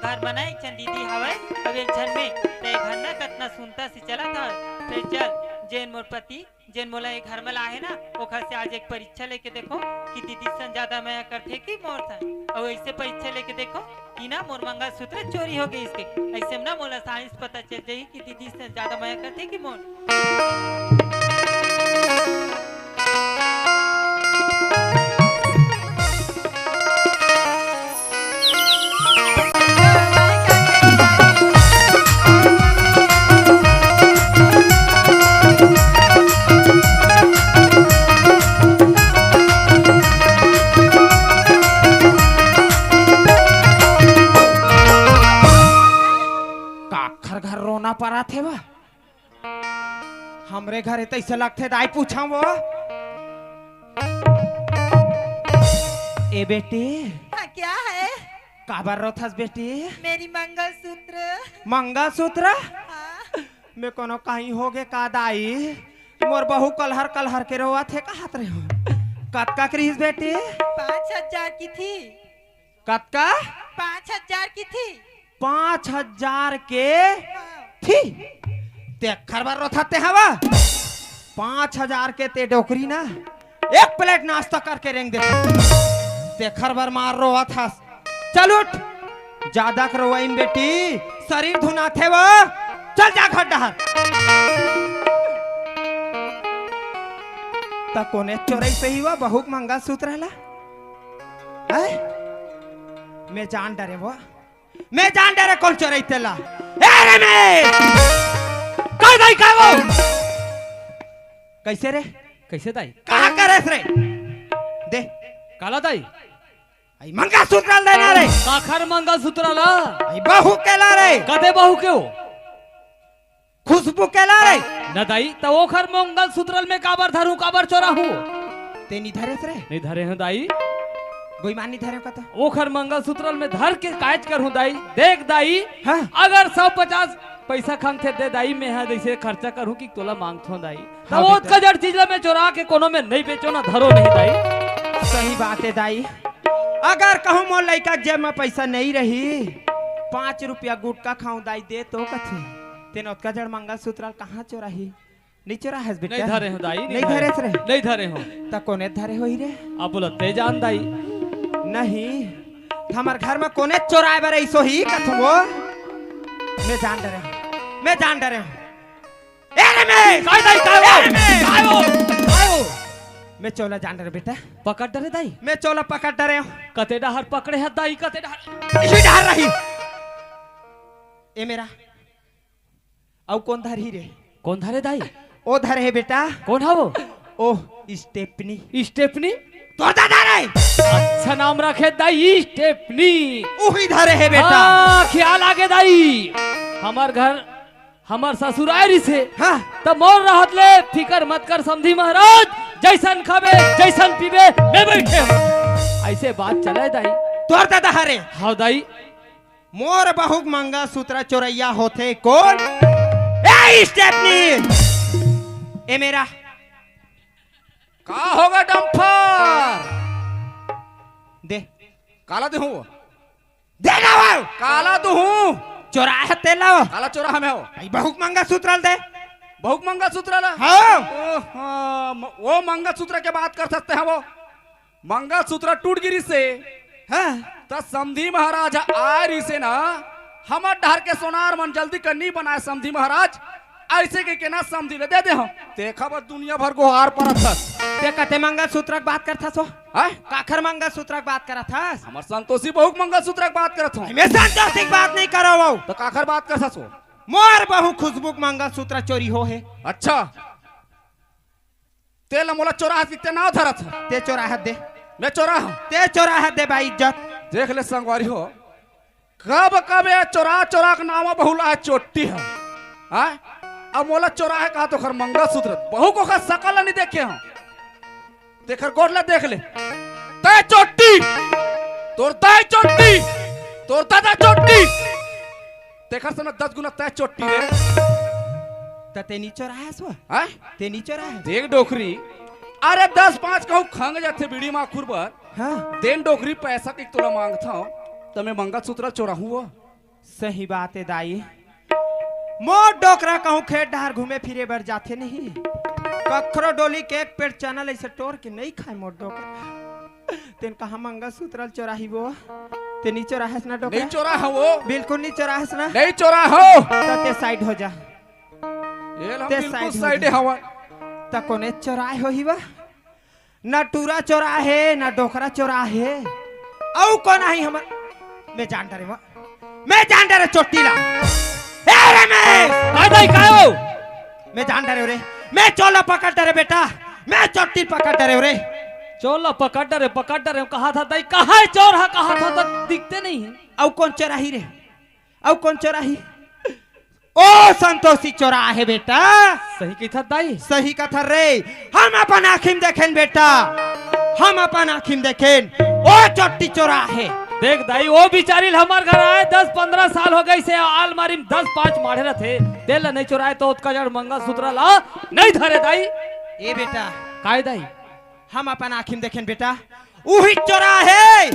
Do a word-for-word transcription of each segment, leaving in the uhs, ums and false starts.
घर म ना एक झन दीदी हवय, अउ एक झन में, ते घर ना कतना सुनता से चलत हवय। फेर चल, जेन मोर पति, जेन मोला ये घर म लाहे ना, ओखर से आज एक परीक्षा लेके देखो कि दीदी सन ज्यादा मया करथे कि मोर सन। अउ ऐसे परीक्षा लेके देखो कि ना मोर मंगलसूत्र चोरी हो गइस के। ऐसे में ना मोला साइंस पता चल जाही कि दीदी सन ज्यादा मया करथे कि मोर। काखर घर रोना परत हे बा? हमरे घरे तइसे लगथे दाई, पूछा वो। ए बेटी। हाँ, क्या है? काबर रोथस बेटी? मेरी मंगलसूत्र। मंगलसूत्र? हाँ। मैं कोनो कहीं होगे का दाई? मोर बहू कलहर कलहर के रोवत हे, कहत रहे हो। कतका के रिहिस बेटी? पाँच हजार की थी। कतका? पाँच हजार की थी। पाँच हजार के हाँ। थी? तेखर बर रोथस ते हवा? पाँच हजार के ते डोकरी ना, एक प्लेट नाश्ता करके रेंग देथे। तेखर बर मार रोवत हस। चल उठ, जादा के रोवइन बेटी, शरीर धुनाथे वो। चल जा घर डहर। त कोने चोरई सही वा बहू के मंगलसूत्र ला? हैं? मैं जान डरे वो, मैं जान डरे कोन चोरई तेला। ए रे मैं! का दाई का वो? कइसे रे? कइसे दाई? कहाँ करेस रे? दे। काला दाई? अई मंगलसूत्र ल देना रे। काखर मंगलसूत्र ला? अई बहू के ला रे। कते बहू के हो? खुशबू के ला रे। न दाई, त ओखर मंगलसूत्र ल मैं काबर धरूं, काबर चोराहूं? ते नी धरेस रे। नी धरे हूं दाई। बेईमान नी धरे हो का त? ओखर मंगलसूत्र ल मैं धर के कायज करहूं दाई। देख दाई, हाँ। अगर सौ पचास पइसा खंगथे दे दाई, मैं हा जइसे खर्चा करहूं कि तोला मांगथों दाई। त हाँ ओतका बेटा। जड़ चीज ला मैं चोरा के कोनो में नहीं बेचों ना धरों नहीं दाई। सही बात हे दाई, अगर कहूं मोर लइका के जेब में पइसा नहीं रही, पाँच रुपया गुटखा खाऊं दाई दे तो कथे, तेन ओतका जड़ मंगलसूत्र ल कहाँ चोराही? नहीं चोराहस बेटा? नहीं धरे हूं दाई, नहीं नहीं धरे। धरेस रे? नहीं धरे हूं। त कोने धरे होही रे? अब बोला ते जान दाई। नहीं, हमर घर में कोने चोराय बर अइस होही कथों वो? मैं जान डरे हूं, मैं जान डरे हूं। ए रे मैं! काय दाई, काय ए वो? रे मैं! काय वो? काय वो? मैं चोला जान डरे बेटा। पकड़ डरे दाई? मैं चोला पकड़ डरे हूं। कते डहर पकड़े हस दाई, कते डहर? इही डहर रही। ए मेरा। अउ कोन धरही रे? कोन धरे दाई? ओ धरे हे बेटा। कोन हा वो? ओ स्टेपनी। स्टेपनी? तोर दादा रे। अच्छा नाम रखे दाई, स्टेपनी। उही धरे हे बेटा। हाँ, ख्याल आगे दाई। हमर घर, हमर ससुर आय रिसे। हाँ। त मोर रहत ले फिकर मत कर समधी महाराज, जइसन खाबे, जइसन पीबे, मैं बइठे हूं। अइसे बात चले दाई। तोर दादा हरे। हाँ दाई। मोर बहू के मंगलसूत्र चोरइया होथे कोन? ए स्टेपनी, ए मेरा। का होगा डंफर? दे। काला देहूं? दे ना वो। काला देहूं? चोराय हस तेला। काला चोराहूं मैं वो? अई बहू के मंगलसूत्र ल दे। बहू के मंगलसूत्र ला? हाँ। ओ, हाँ, म-, वो मंगलसूत्र के बात करथस ते हव वो। मंगलसूत्र टूट गिरिसे। हाँ। त समधी महाराज आय रिसे ना, हमर डहर के सोनार मन जल्दी कर नी बनाय समधी महाराज, अइसे कहिके ना समधी ल दे दे हंव। तेखर बर दुनिया भर गोहार परत हस। ते कते मंगलसूत्र के बात करथस वो? हैं? काखर मंगलसूत्र के बात करत हस? हमर संतोषी बहू के मंगलसूत्र के बात करत हंव। मैं संतोषी के बात नहीं करव वो। त काखर बात करथस वो? मोर बहू खुशबू के मंगलसूत्र चोरी होहे। अच्छा। तेला मोला चोराहस कि ते नाव धरत हस? ते चोराहस दे। मैं चोराहूं? ते चोराहस दे भाई इज्जत। देख ले संगवारी हो, कब कब ये चोरा चोरा के नाव बहुलाय चोट्टी ह। हाँ? अब मोला चोराहे कहा तो ओखर मंगलसूत्र, बहू के ओखर सकल ल नी देखे हंव। तेखर गोड़ ल देख ले। तैं चोट्टी, तोर दाई चोट्टी, तोर दादा चोट्टी। तेखर से ना दस गुना तैं चोट्टी रे। त ते नी चोराहस वो? हैं? ते नी चोराहस? देख डोकरी, अरे दस पाँच कहूं खंग जाथे बीड़ी माखुर बर। हाँ। देन डोकरी पैसा के तोला मांगथंव, त मैं मंगलसूत्र चोराहूं वो? सही बात हे दाई, मोर डोकरा कहूँ खेत डहर घूमे फिरे बर जाथे नहीं, कखरो डोली के एक पेड़ चना ल अइसे टोर के नहीं खाय मोर डोकरा। तेन कहाँ मंगलसूत्र ल चोराही वो? ते नहीं चोराहस ना डोकरा? नहीं चोराहंव वो। बिल्कुल नहीं चोराहस ना? नहीं चोराहंव। त ते side हो जा। ये ला ते बिल्कुल side हो side जा। हवय। त कोने चोराय होही वा? ना टूरा चोराहे, ना डोकरा चोराहे। अउ कोन आही हमर? मैं जान डरेंव। मैं जान डरेंव चोट्टी ला। ए रमेश! काय दाई, काय हो? मैं जान डरेंव रे। मैं चोर ला पकड़ डरेंव बेटा। मैं चोट्टी पकड़ डरेंव रे। चोर ला पकड़ डरेंव, पकड़ डरेंव, कहाथस दाई, कहाँ हे चोर ह, कहाथस त दिखते नहीं हे। अउ कोन चोराही रे? अउ कोन चोराही? ओ संतोषी चोराहे बेटा। सही कहिथस दाई। सही कथंव रे, हम अपन आँखी म देखेन बेटा, हम अपन आँखी म देखेन, ओ चोट्टी चोराहे। देख दाई, ओ बिचारी ल हमर घर आए दस पंद्रह साल हो गइसे, अलमारी म दस पाँच माढ़े रथे, तेला नहीं चोराय त ओतका जड़ मंगलसूत्र ला नहीं धरे दाई। ए बेटा। काय दाई? हम अपन आँखी म देखेन बेटा, उही चोराहे,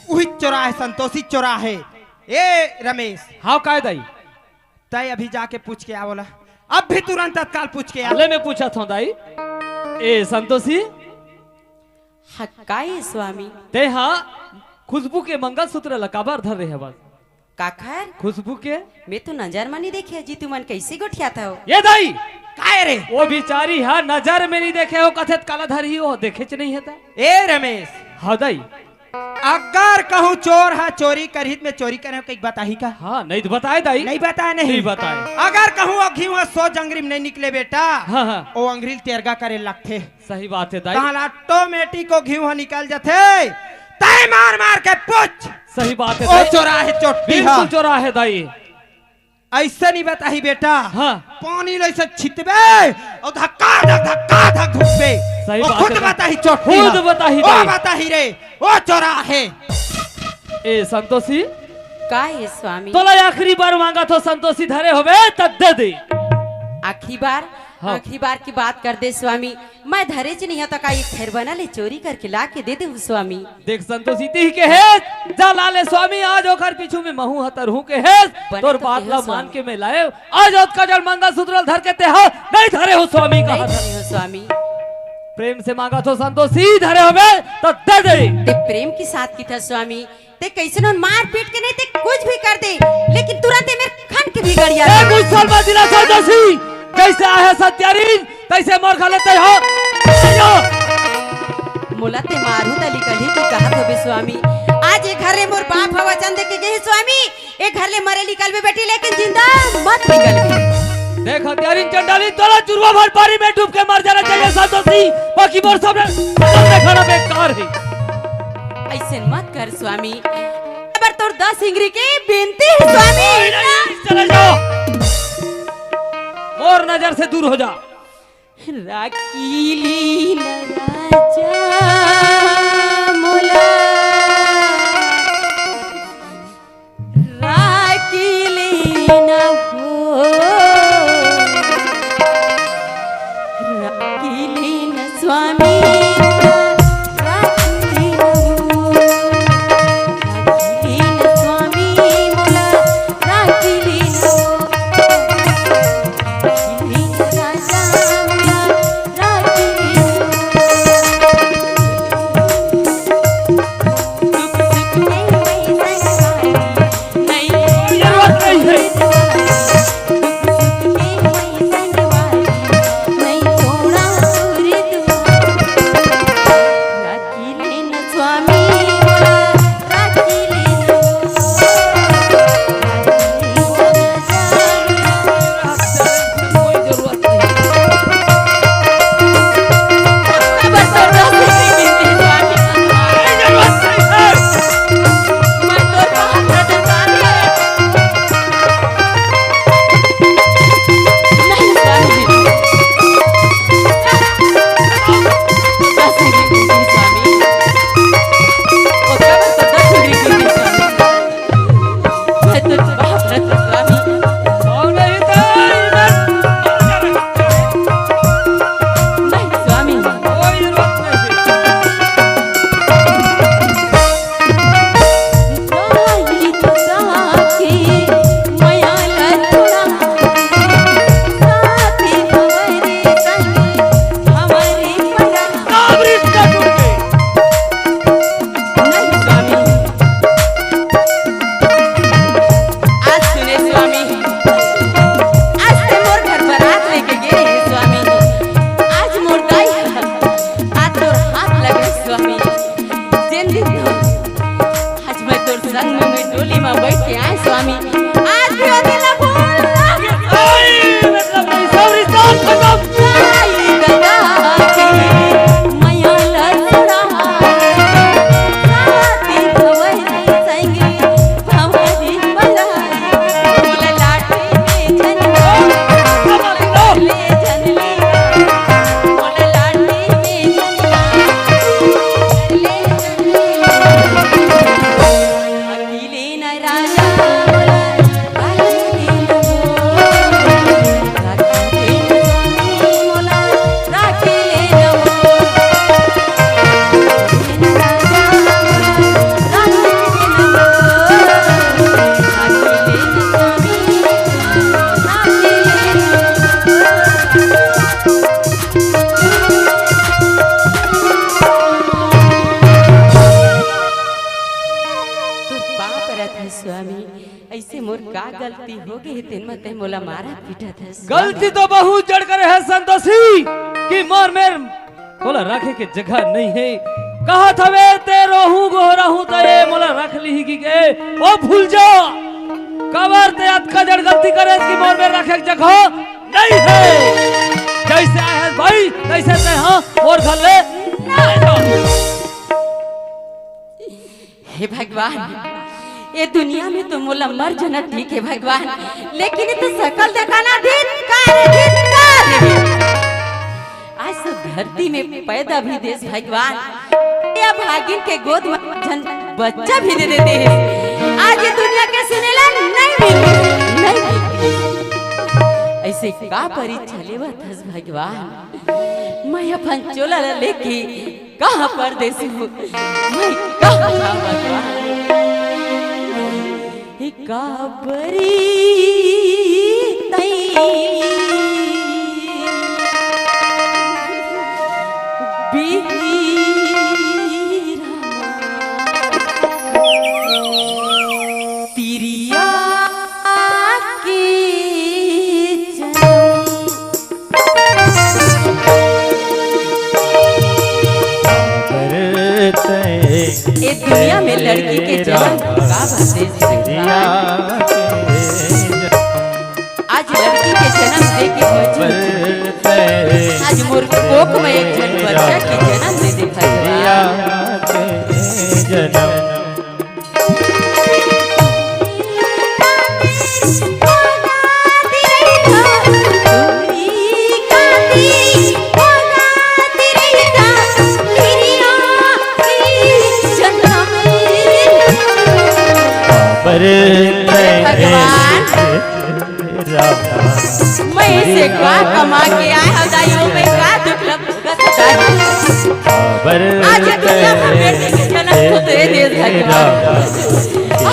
उही चोराहे, संतोषी चोराहे। ए रमेश। हाँ, काय दाई? तैं अभी जाके पूछ के आ ओला, अभी तुरंत तत्काल पूछ के आ। ले मैं पूछत हंव दाई। ए संतोषी। हाँ, काय स्वामी? तें हा खुशबू के मंगलसूत्र ला काबर धरे हवस? काखर? खुशबू के। मैं तो नजर म नहीं देखे जी, तुमन कइसे गोठियाथव? ए दाई! काय रे? ओ बिचारी हा नजर म नहीं देखे हो, कथे त काला धरही हो, देखेच नहीं हे त। ए रमेश। हाँ दाई। अगर कहूँ चोर हा चोरी करही त मैं चोरी करे हंव कहिके बताही का? हाँ, नहीं त बताय दाई। नहीं बताय नहीं। नहीं बताय। अगर कहूँ ओ घीव हा सोझ अंगरी म नहीं निकले बेटा, हाँ, हाँ। ओ अंगरी ल तेरगा करे लगथे। सही बात हे दाई। तहां ले automatic ओ घीव ह निकल जथे। तैं मार मार के पूछ। सही बात हे ओ दाई। चोराहे चोट्टी ह। बिल्कुल चोराहे दाई। अइसे नहीं बताही बेटा। हाँ। पानी ल अइसे छितबे अउ धक्का धक धक्का धक घुसबे। सही बात हे दाई। खुद बताही चोट्टी ह। खुद बताही दाई। ओ बताही रे। ओ चोराहे। ए संतोषी। काय हे स्वामी? तोला आखिरी बार मांगत हंव संतोषी, धरे होबे त दे दे। आखिरी बार? हाँ। आखिरी बार के बात कर दे स्वामी, मैं धरेच नहीं हंव त का एक थेर बना ले चोरी करके ला के दे देहूं स्वामी। देख संतोषी, तिही के हे, जा ला ले स्वामी, आज ओखर पीछू में महूं ह तरहूं के हे, बने तोर तो बात ला मान के मैं लाए, आज ओतका जड़ मंगलसूत्र ल धर के तें हा नहीं धरे हो स्वामी, नहीं कहा धरे हो स्वामी। प्रेम से मांगत हंव संतोषी, धरे होबे त दे दे। तें प्रेम के साथ कहिथस स्वामी, तें कइसनो मार पीट के नहीं, तें कुछ भी कर दे, लेकिन तुरंत ए मेर खन के बिगड़ जा। ए गुस्सा मत दिला संतोषी, कइसे आहे सत्यारीन, तइसे मोर घरे तें हा। मोला तें मारहू त निकलही के कहत होबे स्वामी। आज ए घर ले मोर बाप ह वचन दे के गे हे स्वामी, ए घर ले मरे निकलबे बेटी, लेकिन जिंदा मत निकलबे। देख हत्यारिन चंडालिन, तोला जुरवा भर पानी में डूब के मर जाना चाहिए संतोषी, बाकी मोर सामने खतम देखाना बेकार हे। अइसन मत कर स्वामी, पर तोर दस इंगरी के बिनती हे स्वामी। नहीं, नहीं, चले जाओ, मोर नजर से दूर हो जा। राखी लीन राजा मोला, राखी लीन हो, राखी लीन स्वामी, राखी लीन हो, राखी लीन स्वामी मोला, राखी लीन हो। संग में डोली में बैठ के आए स्वामी। आज भी ओ दिन ला भूल ना। आई, मतलब नहीं, सब रिश्ता खत्म। आई गंगा की मैया ला सुना। साथी भवरी संगी भवरी बला। बोला लाठी में झंडा। ले झंडा। बोला लाठी में झंडा। ले झंडा। तोर पाँव परत हस स्वामी, अइसे मोर का गलती हो गे हे, तेन म तैं मोला मारत पीटत हस? गलती तो बहुत जड़ करे हे संतोषी, कि मोर मेर तोला रखे के जगह नइ हे। कहत हवे ते रोहू गोहराहू त ए मोला रख लिही कि के, ओ भूल जा। काबर ते अतका जड़ गलती करे कि मोर मेर रखे के जगह नइ हे। जइसे आए हस भाई, तइसे तैं हा मोर घर ले ना जा। हे भगवान, ए दुनिया में तो मोला मर जाना ठीक हे भगवान, लेकिन ए तो सकल देखाना धिक्कार हे, धिक्कार हे। आज सब धरती में पैदा भी देस भगवान, ए अभागिन के गोद में झन बच्चा भी दे देते हे। आज ए दुनिया के सुनेला नइ मिल, नइ मिल। अइसे का परीक्षा लेवत हस भगवान? मैं अपन चोला ला लेके कहाँ परदेस हूँ, मैं कहाँ जाऊँ भगवान? हे काबरी तई बिहीरा तिरिया के जन्म। ए दुनिया में लड़की के जन्म का बात हे? आज लड़की के जन्म दे के मजबूर, आज मोर कोख में एक झन बच्चा के जन्म दे दे भगवान। भगवान, मैं से का कमा के आए हव दाई, ओ मैं का दुख ला भोगत हव दाई। आज दुनिया में बेटी के जन्म तो दे दे भगवान।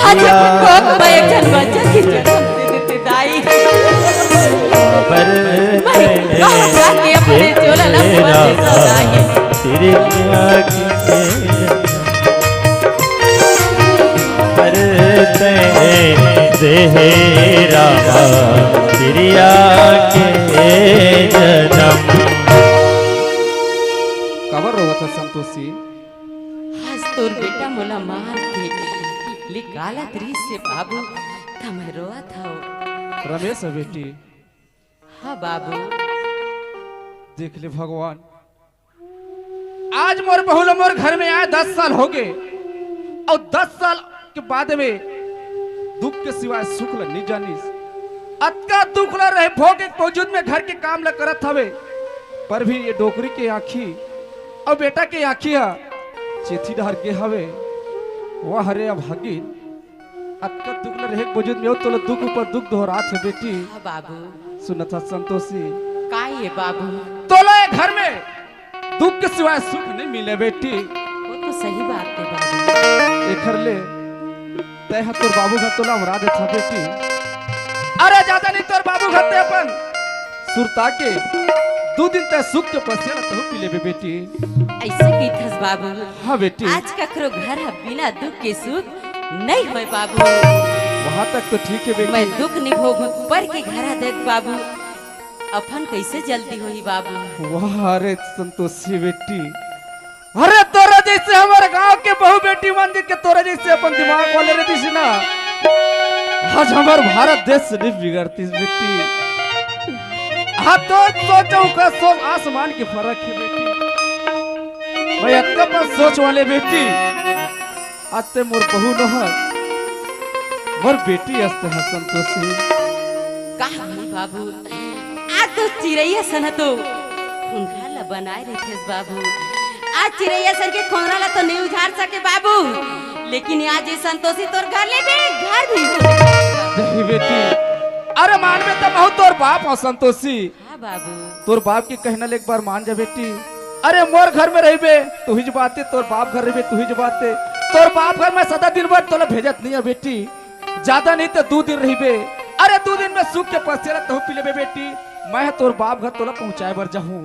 आज कोख में एक झन बच्चा के जन्म दे देते दाई। मैं कहाँ जाके अपने चोला ला भर देता दाई। परते देहरा तिरिया के जन्म। काबर रोवत हस संतोषी? आज तोर बेटा मोला मार के निकालत रिहिस हे बाबू, त मैं रोवत हव। रमेश ह बेटी। हाँ बाबू। देख ले भगवान, आज मोर बहू ल मोर घर में आए दस साल हो गे, अउ दस साल के बाद में दुख के सिवाय सुख ल नइ जानिस। अतका दुख ल रहे भोग के बावजूद में घर के काम ल करत हवे, पर भी ये डोकरी के आँखी अउ बेटा के आँखी ह चेथी डहर गे हवे। वाह रे अभागिन, अतका दुख ल रहे के बावजूद में तोला दुख ऊपर दुख दोहरात हे बेटी। हाँ बाबू। सुनत हस संतोषी? का ये बाबू? तोला ये घर में दुख के सिवाय सुख नइ मिले बेटी। वो तो सही बात हे बाबू। एखर ले तैं ह तोर बाबू घर तोला अमरा देथा बेटी। अरे जादा नइ तोर बाबू घर तैं अपन सुरता के दू दिन तैं सुख के पसिया ल तहूँ पी लेबे बेटी। अइसे कहिथस बाबू। हाँ बेटी। आज ककरो घर ह बिना दुख के सुख नइ होय बाबू। वहाँ तक तो ठीक हे बेटी। मैं दुख नइ भोगूं, पर के घर ह देख बाबू, अपन कइसे जल्दी होही बाबू। वाह रे संतोषी बेटी, अरे तोरा जइसे से हमर गांव के बहू बेटी मन जिनके तोरे जइसे अपन दिमाग वाले रहितिस ना, आज हमर भारत देश नइ बिगड़तिस बेटी। हाँ, तो सोचो का सोच आसमान के फर्क हे बेटी। मैं अतका बस सोच वाले बेटी, आज ते मोर बहू नोहस, मोर बेटी अस ते हस संतोषी। का होही बाबू, आज तो चिरई असन तो खोंधरा ल बनाए रहिथेस बाबू। आज चिरई असन के खोंधरा ल तो नइ उजाड़ सके बाबू, लेकिन आज ये संतोषी तोर घर ले बेघर भी हो। नहीं बेटी, अरे मानबे त महूं तोर बाप हंव संतोषी। हाँ बाबू। तोर बाप के कहना ले एक बार मान जा बेटी। अरे मोर घर में रहिबे तुहिच बात हे, तोर बाप घर रहिबे तुहिच बात हे। तोर बाप घर में सदा दिन भर तोला भेजत नइ हंव बेटी, जादा नहीं त दू दिन रहिबे। अरे दू दिन में सूख के पसेरा तहूं पी लेबे बेटी। मैं तोर बाप घर तोला पहुंचाए बर जाहूं।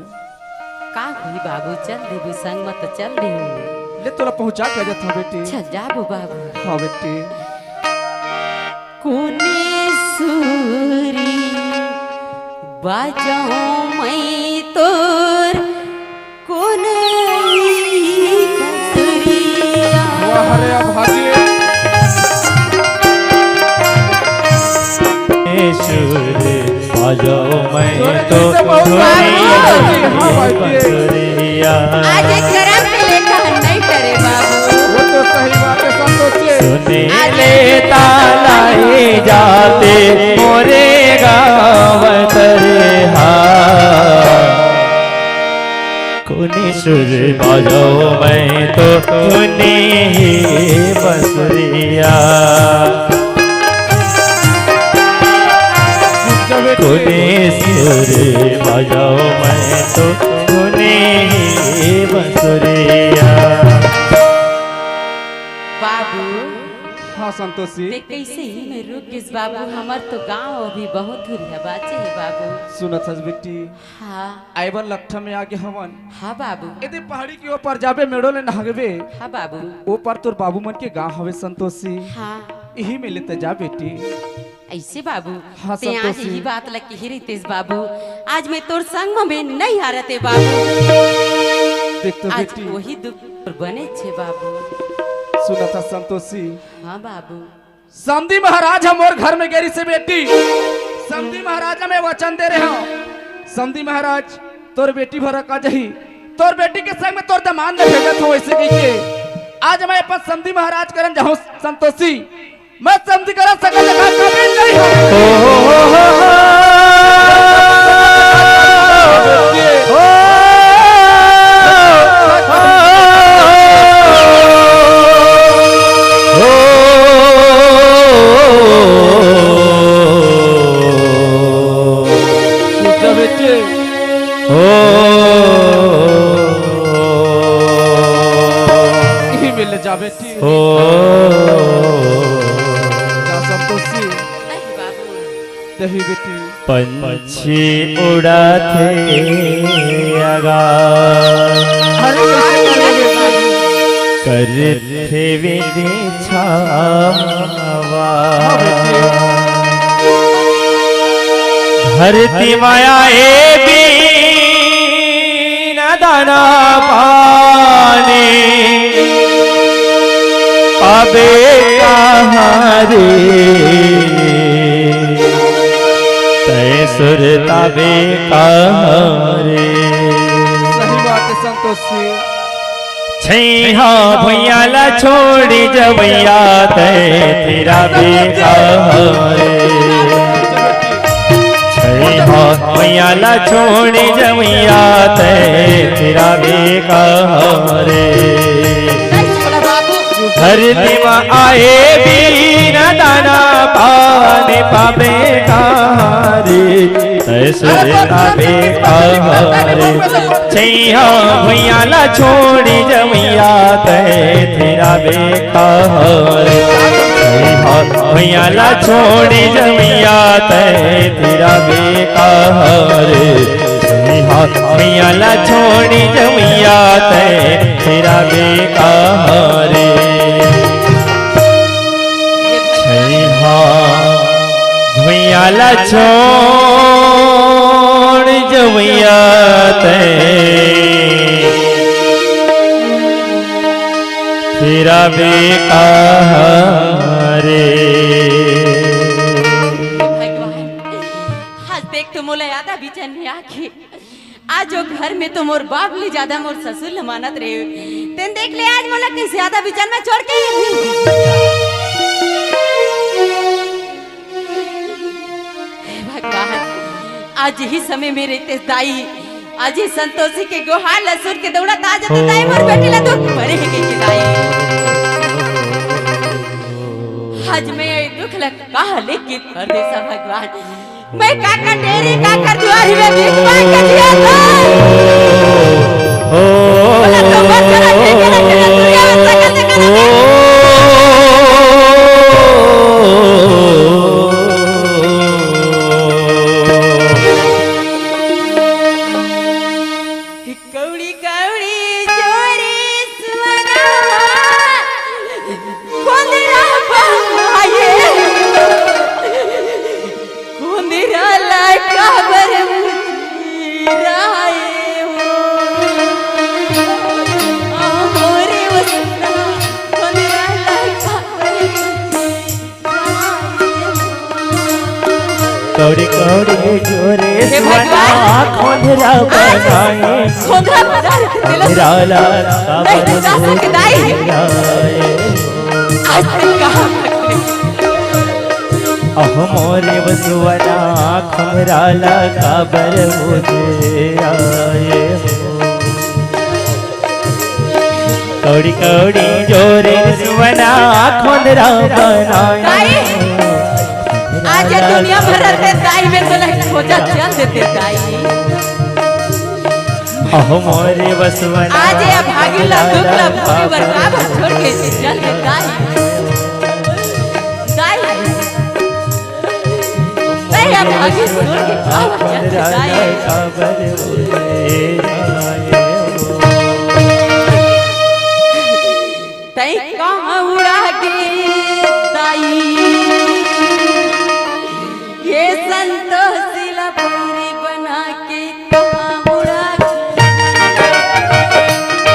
का होही बाबू, चल देबू संग म त चल देहूं। ले तोला पहुंचा के आ जाथंव बेटी। चल जाबो बाबू। हाँ बेटी। कोने सुरी बजाऊं मैं तोर कोने सुरिया। वाह रे अभागी। सुर बजाऊं मैं तोर तो कोने सुरिया। आज एक करम के लेखा नहीं करे बाबू। वो तो सही बात है, सब सोचे। सुने आज ले तालाई जाते मोरे गांव तरहा। कोने सुर बजाऊं मैं तो कोने ही बसुरिया। कोने सुर बजाऊं मैं तो कोने ही बसुरिया। बाबू। हाँ संतोषी। ते कइसे ही में रुक गिस बाबू, हमर तो गांव अभी बहुत दूरिहा बाचे हे बाबू। सुनत हस बेटी। हाँ। आए बर लकठा में आगे हवन। हाँ बाबू। एदे पहाड़ी के ओ पार जाबे मेड़ो ले नहगबे। हाँ बाबू। ओ पार तोर बाबू मन के गांव हवे संतोषी। हाँ। इही में ले ते जा बेटी। अइसे बाबू, हाँ, ते आज संतोषी। इही बात ल किहे रहितेस बाबू, आज मैं तोर संग म में नइ हारते बाबू। देख तो आज बेटी। वही दुख तोर बनेच हे बाबू। सुनत हस संतोषी। हाँ बाबू। समधी महाराज ह मोर घर में गे रिहिसे बेटी। समधी महाराज ल मैं वचन दे रहे हंव। समधी महाराज, तोर बेटी भर का जही, तोर बेटी के संग में तोर दमांद ल भेजत हंव, अइसे कहिके। आज मैं अपन समधी महाराज करन जाहूं संतोषी। मैं समधी करन सकल जगह कभी नइ हंव। ओ, ओ, ओ, ओ, ओ, ओ, ओ, ओ, ओ। इही में ले जा बेटी। ओ। जा संतोषी। नहीं बाबू। नहीं बेटी। पंछी उड़ाथे आगा। अरे, करथे विधि छावा। धरती माया ए बीन दाना पानी पाबे कहाँ रे? तैं सुरताबे कहाँ रे? सही बात है संतोष जी। छैहा भुइयां ला छोड़ी जवइया तैं तिराबे कहाँ रे? छैहा भुइयां ला छोड़ी जवइया तैं तिराबे कहाँ रे? धरती म आए बीन दाना पानी पाबे कहाँ रे? तैं सुरताबे कहाँ रे? छैहा भुइयां ला छोड़ी जवइया तैं तिराबे कहाँ रे? छैहा भुइयां ला छोड़ी जवइया तैं तिराबे कहाँ रे? छैहा भुइयां ला छोड़ी जवइया तैं तिराबे कहाँ रे? छैहा भुइयां ला छोड़ जवइया तैं जाबे कहाँ रे। भगवान, आज देख तो मोला ज्यादा बिचन नहीं आके। आज वो घर में तो मोर बाप ले ज्यादा मोर ससुर ल मानत रहे। तेन देख ले आज मोला किस ज्यादा बिचन में छोड़ के। हे भगवान, आज यही समय में रहते दाई, आज ये संतोषी के गोहार ल सुन के दौड़त आ जाते दाई, मोर बेटी ला दुख भरे हे के दाई। आज मैं ये दुख ल कहा लेके परदेसा भगवान, मैं काकर डेरे काकर दुआरी में भीख मांग के जिया था। बोला तो मत करा, के करा, के करा, दुनिया में सकल से करा। कौड़ी कौड़ी जोरे सुअना, कोंदरा बहाए, कोंदरा ला काबर मुराए हो, आ मोरे वसना, कोंदरा ला काबर कौड़ी कौड़ी जोरे हे सुअना भगवान। खोंधरा बनाए। खोंधरा बना रहे थे लोग। खोंधरा ला नहीं, काबर नहीं जा सकते, दाई। मुराए। आज तक कहाँ भटके? अहो मोरे वसुअना खोंधरा ला काबर मुराए हो। कौड़ी कौड़ी जोरे सुअना खोंधरा बनाए। दाई, आज ये दुनिया भर रहते दाई में तो नहीं खोजा चल देते दाई। अहो मोरे वसुअना आज ये भागी ला दुख ला भोगी बर का बर छोड़ के चल दे दाई। दाई, नहीं, अब आगे छोड़ के का वजह से जाए? तै कहाँ उड़ा गे दाई? ये संतोषी ला पूरी बना के कहाँ उड़ा गे?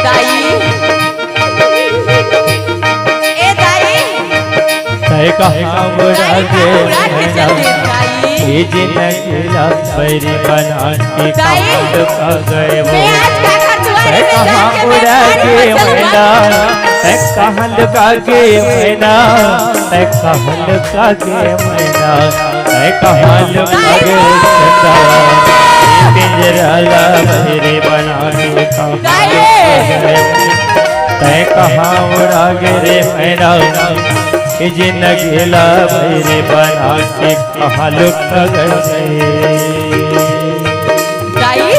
दाई, ए दाई, तै कहाँ उड़ा गे? उड़ा के चल दे दाई। ये जिंदगी ला बैरी बना के दाई, कहाँ लुका गए मैं वो? आज का कर दुआरे तै में कहाँ जाके उड़ा मैं गे तुम्हारे मैना? तै कहाँ लुका गे मैना? तै कहाँ लुका गे मैना? तै कहाँ लुका गे चंदा? पिंजरा ला बैरी बना के कहाँ लुका गए? तै कहाँ उड़ा गे रे मैना? ये जिंदगी ला बैरी बना के कहाँ लुका गए? दाई।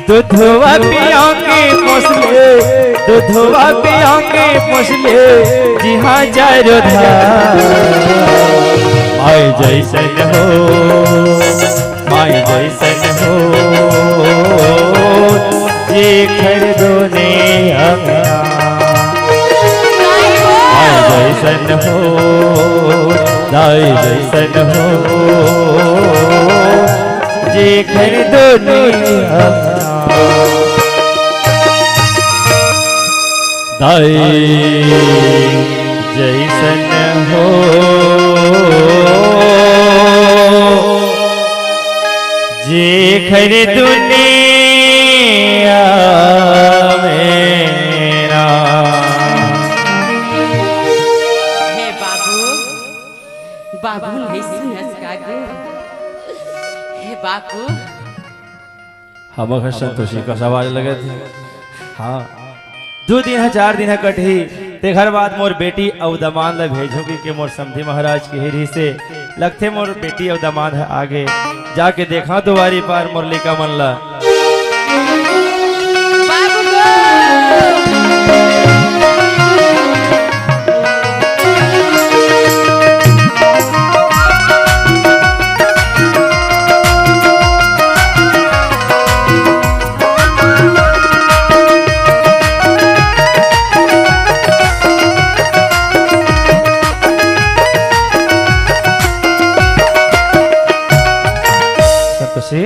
दूधवा पियांगे पोसले, दूधवा पियांगे पोसले, जी हाँ चारो धार। माय जैसन हो, माय जैसन हो, जेखर दोने अंगना। माय जैसन हो, दाई जैसन हो, जेखर दोने अंगना। दाई जैसन हो, जेखर दुनिया में ना। हे बाबू, बाबू नहीं सुनस का गे? हे बाबू, हमर घर संतोषी कस आवाज लगत हे। हाँ, दू दिन ह, चार दिन ह कटही, तेखर बाद मोर बेटी अउ दमांद ल भेजहूँ कहिके मोर समधी महाराज केहे रिहिसे। लगथे मोर बेटी अउ दमांद ह आगे, जाके देखा दुवारी पार मोर लइका मन ल। बाबू गो। संतोषी,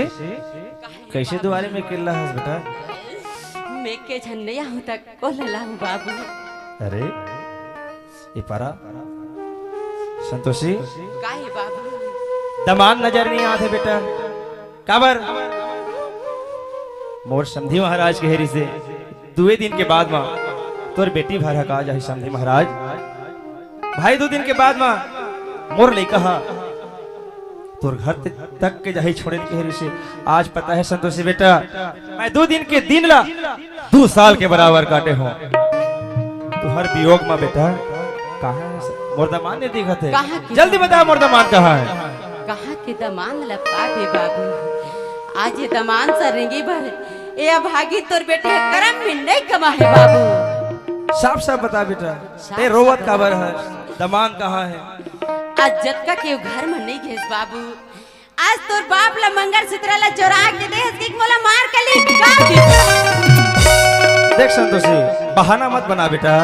कइसे दुवारी में अकेल्ला हस बेटा? मैं के झन नइ आहूं त कोला लाहूं बाबू। अरे, ये पारा, संतोषी, का हे बाबू? दमांद नजर नइ आत हे बेटा। काबर? मोर समधी महाराज कहे रिहिसे, दुए दिन के बाद म तोर बेटी भर हका जाही समधी महाराज। भाई, दू दिन के बाद म मोर लइका ह तोर घर ते-, तक के जाही छोड़े ल कहे रिहिसे। आज पता हे संतोषी बेटा, मैं दू दिन के दिन ला दू साल के बराबर काटे हों। तुंहर वियोग म बेटा, कहाँ हे मोर दमांद नइ दिखत हे? कहाँ के जल्दी बता, मोर दमांद कहाँ हे? कहाँ के दमांद ल पाबे बाबू? आज ये दमांद स रेंगे बर ए अभागी तोर बेटी ह करम में नइ कमा हे बाबू। साफ साफ बता बेटा, साफ ते रोवत साफ काबर बता। हस? दमांद कहाँ हे? आज जतका के घर म नइ गेस बाबू, आज तोर बाप ल मंगलसूत्र ल चोरा के देहस कि मोला मार के निकाल दे। देख संतोषी, बहाना मत बना बेटा,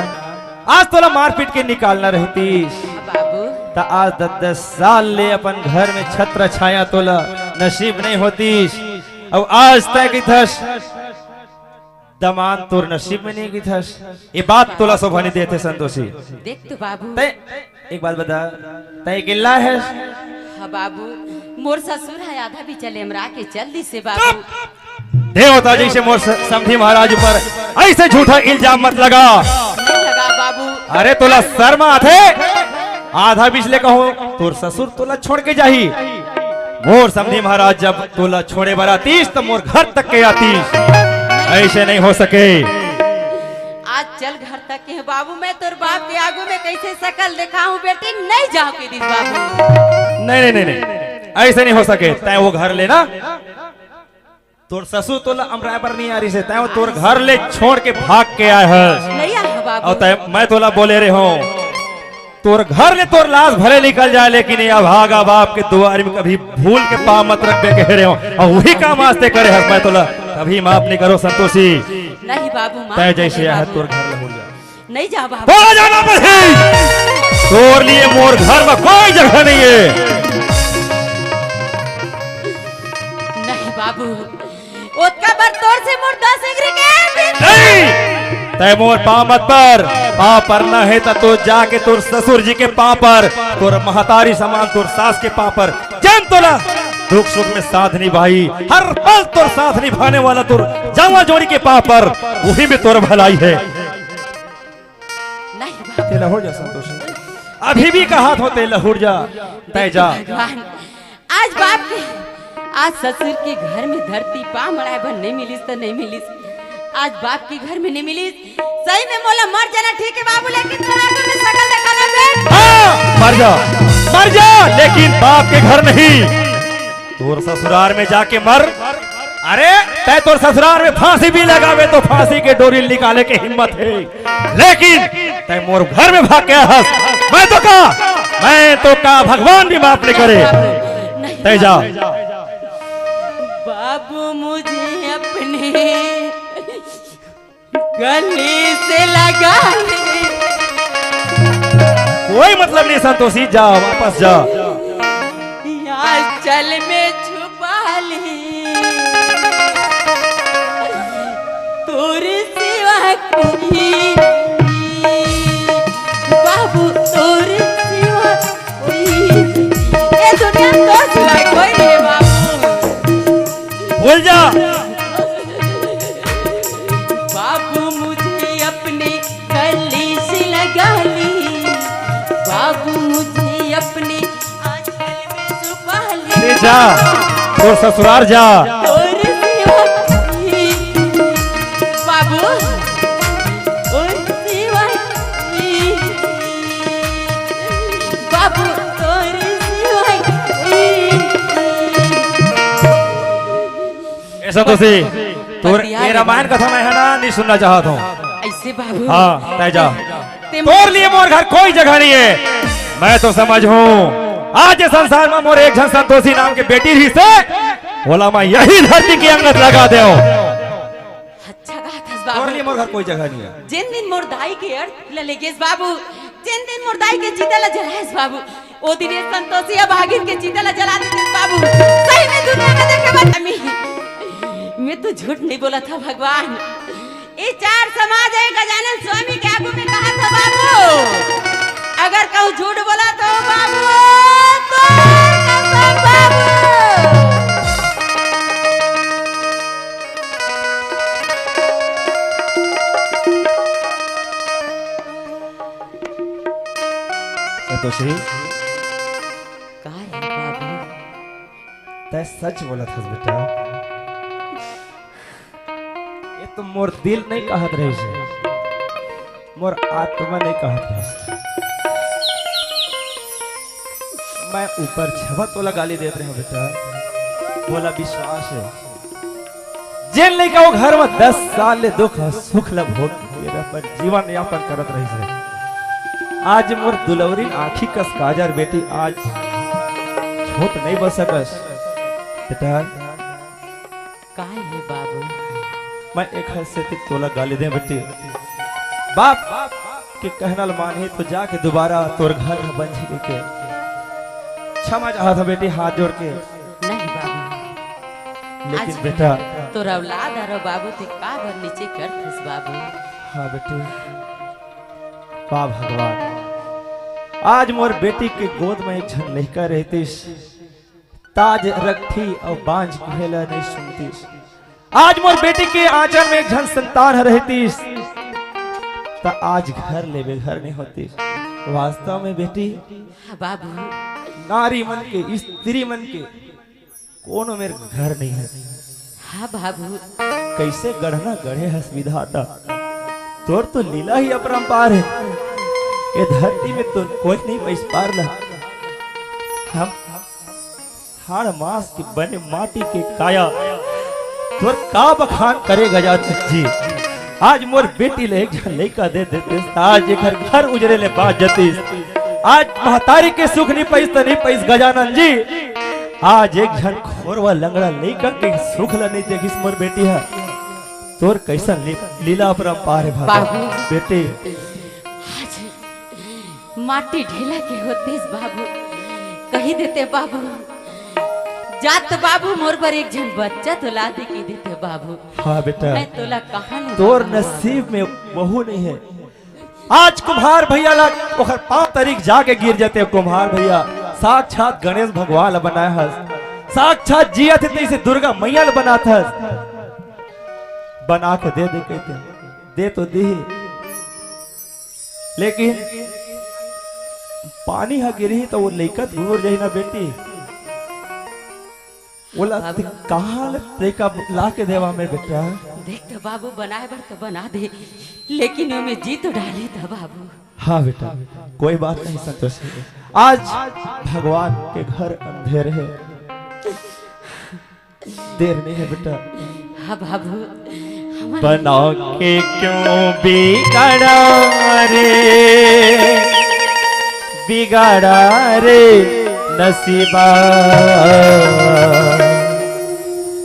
आज तोला मारपीट के निकालना रहतिस, बाबू। त आज दस दस साल ले अपन घर में छत्र छाया तोला नसीब नइ होतिस। अउ आज तैं कहिथस दमांद तोर नसीब में नइ कहिथस। ये बात तोला शोभा नइ देत हे संतोषी। देख तो बाबू। तैं एक बात बता, तैं अकेल्ला हस? हाँ बाबू, मोर ससुर ह आधा बीचा ले अमरा के चल दिस हे बाबू। देवता जइसे मोर स-, समधी महाराज ऊपर अइसे झूठा इल्जाम मत लगा। नइ लगा बाबू। अरे तोला शर्म आथे? आधा बीच ले कहूं तोर ससुर तोला छोड़ के जाही। मोर समधी महाराज जब तोला छोड़े बर आतिस त मोर घर तक के आतिस। अइसे नइ हो सके। आज चल घर तक के बाबू, मैं तोर बाप के आगू में कइसे सकल देखाहूं बेटी, नइ जाहूं कहि दिस बाबू। नहीं, नहीं, नहीं, नहीं, अइसे नइ हो सके। तैं वो घर ले ना, तोर ससुर तोला अमराय बर नइ आय रिहिसे, तैं वो तोर घर ले छोड़ के भाग के आय हस। नइ आय हंव बाबू। अउ तैं, मैं तोला बोले रेहेंव, तोर घर ले तोर लाश भले निकल जाए, लेकिन ये अभागा बाप के दुवारी में कभी भूल के पाँव मत रखबे कहे रेहेंव। अउ उही काम आज तैं करे हस, मैं तोला कभी माफ नइ करों संतोषी। नहीं बाबू, माफ तैं जइसे करे आय हस बाबू। तोर घर ले हो जा। नइ जाहूं बाबू। बोला जाना नहीं। तोर लिए मोर घर में कोई जगह नहीं है। नहीं बाबू, ओतका बर तोर से मोर दस एकरी के भी नहीं। तैं मोर पाँव मत पर, पाँव परना हे त तो जाके तोर ससुर जी के पाँव पर, तोर महतारी समान तोर सास के पाँव पर, जेन तोला दुख सुख में साथ निभाही, हर पल तोर साथ निभाने वाला तोर जामा जोड़ी के पाँव पर, उही में तोर भलाई हे। नहीं बाबू। तें लहुट जा संतोषी, अभी भी कहत हों तें लहुट जा, तैं जा। भगवान, आज बाप के, आज ससुर के घर में धरती पाँव मड़ाय बर नइ मिलिस त नइ मिलिस, आज बाप के घर में नइ मिलिस। सही में मोला मर जाना ठीक हे बाबू, लेकिन तोला तो मैं सकल देखाना बे। हाँ, मर जा, मर जा, लेकिन बाप के घर नहीं। तोर ससुरार में जाके मर। अरे, तैं तोर ससुरार में फांसी भी लगाबे त फांसी के डोरी निकाले के हिम्मत हे, लेकिन तैं मोर घर में भाग के आय हस। मैं तो का, मैं तो का भगवान भी माफ नइ करे। नहीं तैं जा। बाबू, मुझे अपने गले से लगा ले। कोई मतलब नहीं संतोषी, जा, वापस जा। या चल में छुपा ले, तोर सिवा कोई, बाबू, तोर सिवा कोई, ए दुनिया में तोर सिवा कोई नहीं, बाबू। भूल जा। बाबू, मुझे अपने गले से लगा ले, बाबू, मुझे अपने आंचल में छुपा ले। अरे जा, तोर ससुरार जा। तोर सिवा कोई, बाबू, तोर सिवा कोई, बाबू, तोर सिवा कोई। ए संतोषी, तोर ये रामायण कथा मैं हे ना, नइ सुनना चाहत हों। अइसे बाबू। हाँ, तैं जा। तोर लिए मोर घर कोई जगह नहीं हे। मैं तो समझहूं, आज ये संसार में मोर एक झन संतोषी नाम के बेटी रहिसे, ओला मैं यही धरती के अंगत लगा देंव। अच्छा कहत हस बाबू। तोर लिए मोर घर कोई जगह नहीं हे। जेन दिन मोर दाई के अर्थ ल लेगेस बाबू, जेन दिन मोर दाई के चिता ल जलाएस बाबू, ओ दिन ये संतोषी अभागिन के चिता ल जला देतिस बाबू। सही में दुनिया में देखे झूठ नहीं बोला था भगवान। ये चार समाज है गजानन स्वामी के आगू में कहा था बाबू, अगर कहूँ झूठ बोला तो बाबू, तो कसम बाबू। संतोषी, का रे बाबू? तै सच बोलत हस बेटा। ये तो मोर दिल नहीं कहत रहिस हे, मोर आत्मा नहीं कहत रहिस। मैं ऊपर छवा तोला गाली देत रहे बेटा, मोला विश्वास हे। जेन लइका वो घर में दस साल ले दुख सुख ल भोग के अपन जीवन यापन करत रहिस हे, आज मोर दुलौरी आँखी कस काजर बेटी आज झूठ नहीं बोल सकस बेटा। काय हे बाबू? मैं एक हाथ से तोला गाली दे बेटी, बाप के कहना ल मानही तो जाके दोबारा तोर घर ह बन जाही के क्षमा चाहत हँव बेटी, हाथ जोड़ के। नहीं बाबू, लेकिन आज बेटा, तोर औलाद हरँव बाबू, ते काबर नीचे करथस बाबू? हाँ बेटी, वाह भगवान, आज मोर बेटी के गोद में एक झन लइका रहतिस, त आज रखती अउ बाँझ कहे ल नहीं सुनतिस। आज मोर बेटी के आँचल में एक झन संतान ह रहतिस, त आज घर ले बेघर नहीं होतिस। वास्तव में बेटी, हाँ बाबू। नारी मन के, स्त्री मन के कोनो मेर घर नहीं हे। हाँ बाबू। कइसे गढ़ना गढ़े हस विधाता, तोर तो लीला ही अपरंपार हे। ये धरती में तो कोई नहीं पइस पार ला। हम हाड़ मांस के बने माटी के काया, तोर का बखान करे गजानन जी। आज मोर बेटी ल एक झन लइका दे देतिस, आज एकर घर उजरे ले बाँच जतिस। आज महतारी के सुख नहीं पइस त नहीं पइस गजानन जी, आज एक झन खोरवा लंगड़ा लइका के सुख ल नहीं देखिस मोर बेटी ह। तोर कइसन ली-, लीला अपरंपार हे भगवान। बाबू। बेटी, आज माटी ढेला के होतिस बाबू, कही देते बाबू, जात बाबू मोर बर एक झन बच्चा तो ला दे कही देते बाबू। हाँ बेटा, मैं तोला कहाँ ले तोर बाबू? नसीब में वहू नहीं हे। आज कुम्हार भइया ला ओकर पाँव तरी जाके गिर जाते। कुम्हार भइया साक्षात गणेश भगवान ला बनाए हस, साक्षात जियत हे तइसे दुर्गा मैया ला बनात हस, बना के दे दे कहिते, दे तो दिही, लेकिन पानी ह गिरही त वो लइका दूर जाही ना बेटी। ओला बाबू। कहाँ ले लइका ला के देवा मैं बेटा? देख तो बाबू, बनाए बर तो बना दे, लेकिन ओमे जी तो डाले तो बाबू। हाँ बेटा, कोई बात नहीं संतोषी, आज भगवान के घर अंधेर हे, देर नहीं हे बेटा। हाँ बाबू, हमर बना के क्यों बिगाड़ा रे, बिगाड़ा रे नसीबा,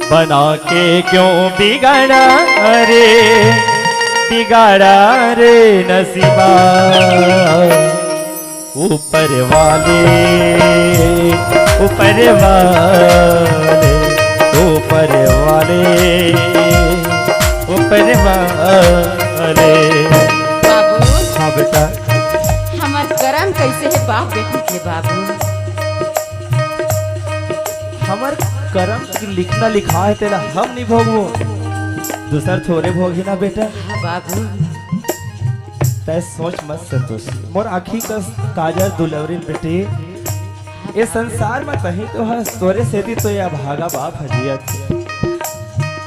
बना के क्यों बिगाड़ा रे, बिगाड़ा रे नसीबा। ऊपर वाले, ऊपर वाले, ऊपर वाले, ऊपर वाले। बाबू, हाँ बेटा, हमर करम कइसे हे बाप बेटी के बाबू? हमर करम के लिखना लिखा हे, तेला हम नहीं भोगबो, दूसर थोरे भोगही ना बेटा। हाँ बाबू। तै सोच मत संतोष, मोर आँखी कस काजर दुलौरी बेटी, ये संसार में कहीं तो हस, तोरे सेती तो ये अभागा बाप ह जियत हे।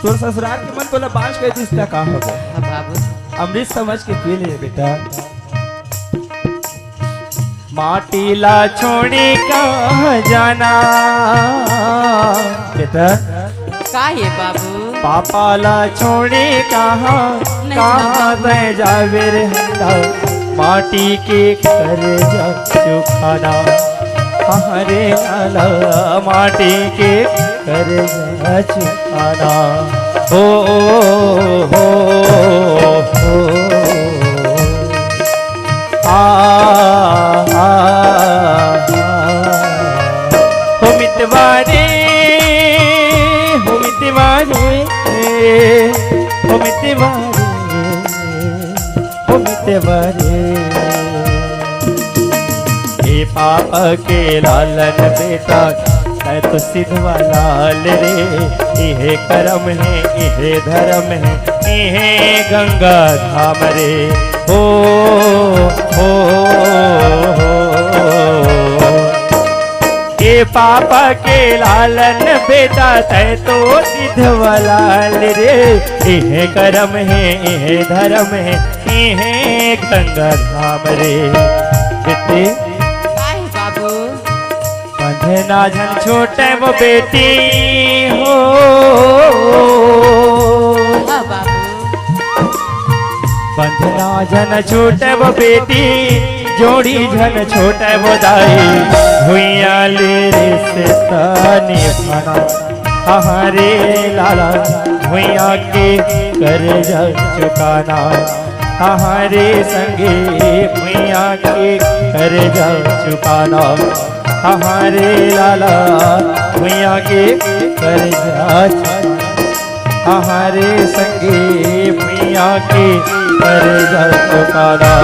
तोर ससुरार के मन तोला बाँझ कहि दिस त का होबे? हाँ बाबू। अमृत समझ के पी ले बेटा। माटी ला छोड़ी कहाँ जाना बेटा? का हे बाबू? पापा ला छोड़ी कहाँ, नहीं कहाँ बाबू। तै जाबे रे हंदा, माटी के कर्जा चुकाना। हाँ रे लाला, माटी के कर्जा चुकाना। हो, हो, हो, हो। आ, आ, आ। हो मितवा रे, हो मितवा रे, बरे। हे पापा के लालन बेटा, तैं तो सिधवा लाल रे। इहे करम हे, इहे धरम हे, इहे गंगा धाम रे। हो, हो, हो। ए पापा के लालन बेटा, तैं तो सिधवा लाल रे। इहे करम हे, इहे धरम हे, इहे गंगा धाम रे। बेटी, काहे बाबू? बंधना झन छोटे वो बेटी हो। हाँ बाबू। बंधना झन छोटे वो बेटी, जोड़ी झन छोटे वो दाई। भुइयां ले रिश्ता निभाना, हाँ रे लाला, भुइयां के कर्जा चुकाना। हाँ रे संगी, भुइयां के कर्जा चुकाना। हाँ रे लाला, भुइयां के कर्जा चुकाना। हाँ रे संगी, भुइयां के कर्जा चुकाना।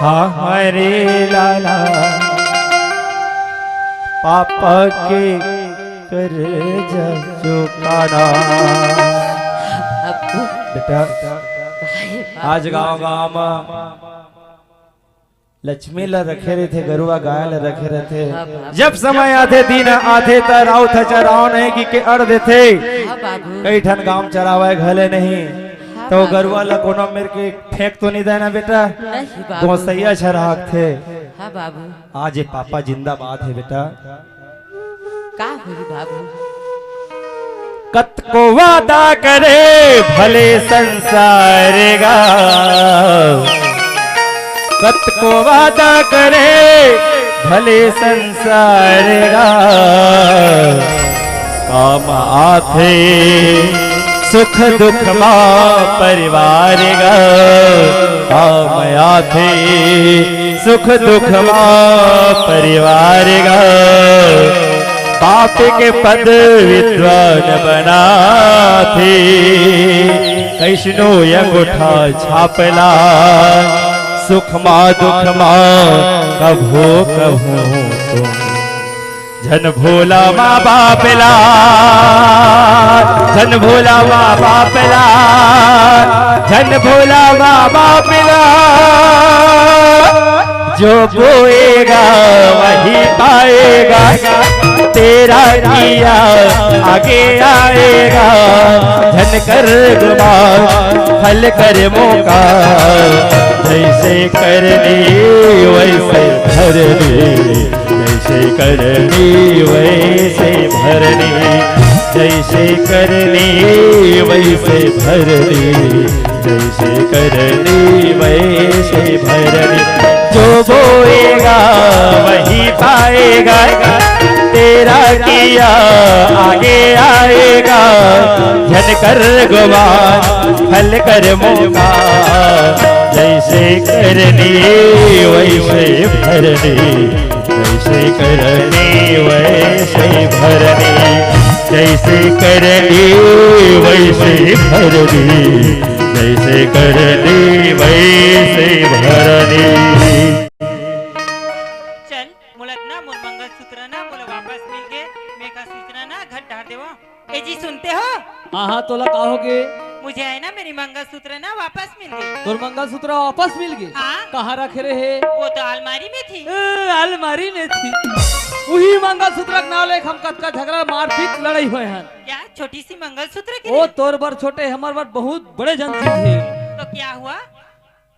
हाँ रे लाला, पापा के कर्जा चुकाना। बाबू। बेटा, काहे बाबू? आज गांव-गांव म लक्ष्मी ल रखे रहिथे, गरुवा गाय ल रखे रहिथे। हाँ बाबू। जब समय आथे, दिन आथे, त राउत ह चराव नहीं कि के अड़ देथे। हाँ बाबू। कई ठन गांव चरावय घले नहीं, हाँ त वो बाबू। गरुवा ल कोनो मेर के फेंक तो नहीं देना बेटा। नहीं बाबू। गोसैया झन राखथे। हाँ बाबू। आज ये पापा जिंदाबाद हे बेटा। का होही बाबू? कतको वादा करे भले संसार गा, कतको वादा करे भले संसार गा, काम आथे सुख दुख मा परिवार गा, काम आथे सुख दुख मा परिवार गा। पाप के पद विद्वान बनाथे, कइसनो अंगूठा छापला, सुख मा दुख मा कभू कभू तुम झन भूला माँ बाप ला, झन भूला माँ बाप ला, झन भूला माँ बाप ला। जो बोएगा वही पाएगा, तेरा किया आगे आएगा। झन कर गुमान फल कर्मों का, जैसे करनी वैसे भरनी। जैसे करनी वैसे भरनी, जैसे करनी वैसे भरनी, जैसे करनी वैसे भरनी। जो बोएगा वही पाएगा, तेरा किया आगे आएगा। झन कर गुमान फल कर्मों का, जैसे करनी वैसे भरनी। जैसे करनी वैसे भरनी, जैसे करनी वैसे भरनी, जैसे करनी वैसे भरनी। चल, मोला ना मोर मंगलसूत्र ना मोला वापस मिल गे, मैं का सूचना ना घर डार देवा। ए जी, सुनते हो? हाँ, हाँ, तोला का हो गे? मुझे है ना, मेरी मंगलसूत्र ना वापस मिल गई। तोर मंगलसूत्र वापस मिल गे? हाँ। कहाँ रखे रहे? वो तो अलमारी में थी। ए, अलमारी में थी। उही मंगलसूत्र के नाव लेके हम कतका झगड़ा, मारपीट, लड़ाई होए हन। क्या? छोटी सी मंगलसूत्र के ओ, लिए? तोर बर छोटे, हमर बर बहुत बड़े जन चीज हे। तो क्या हुआ?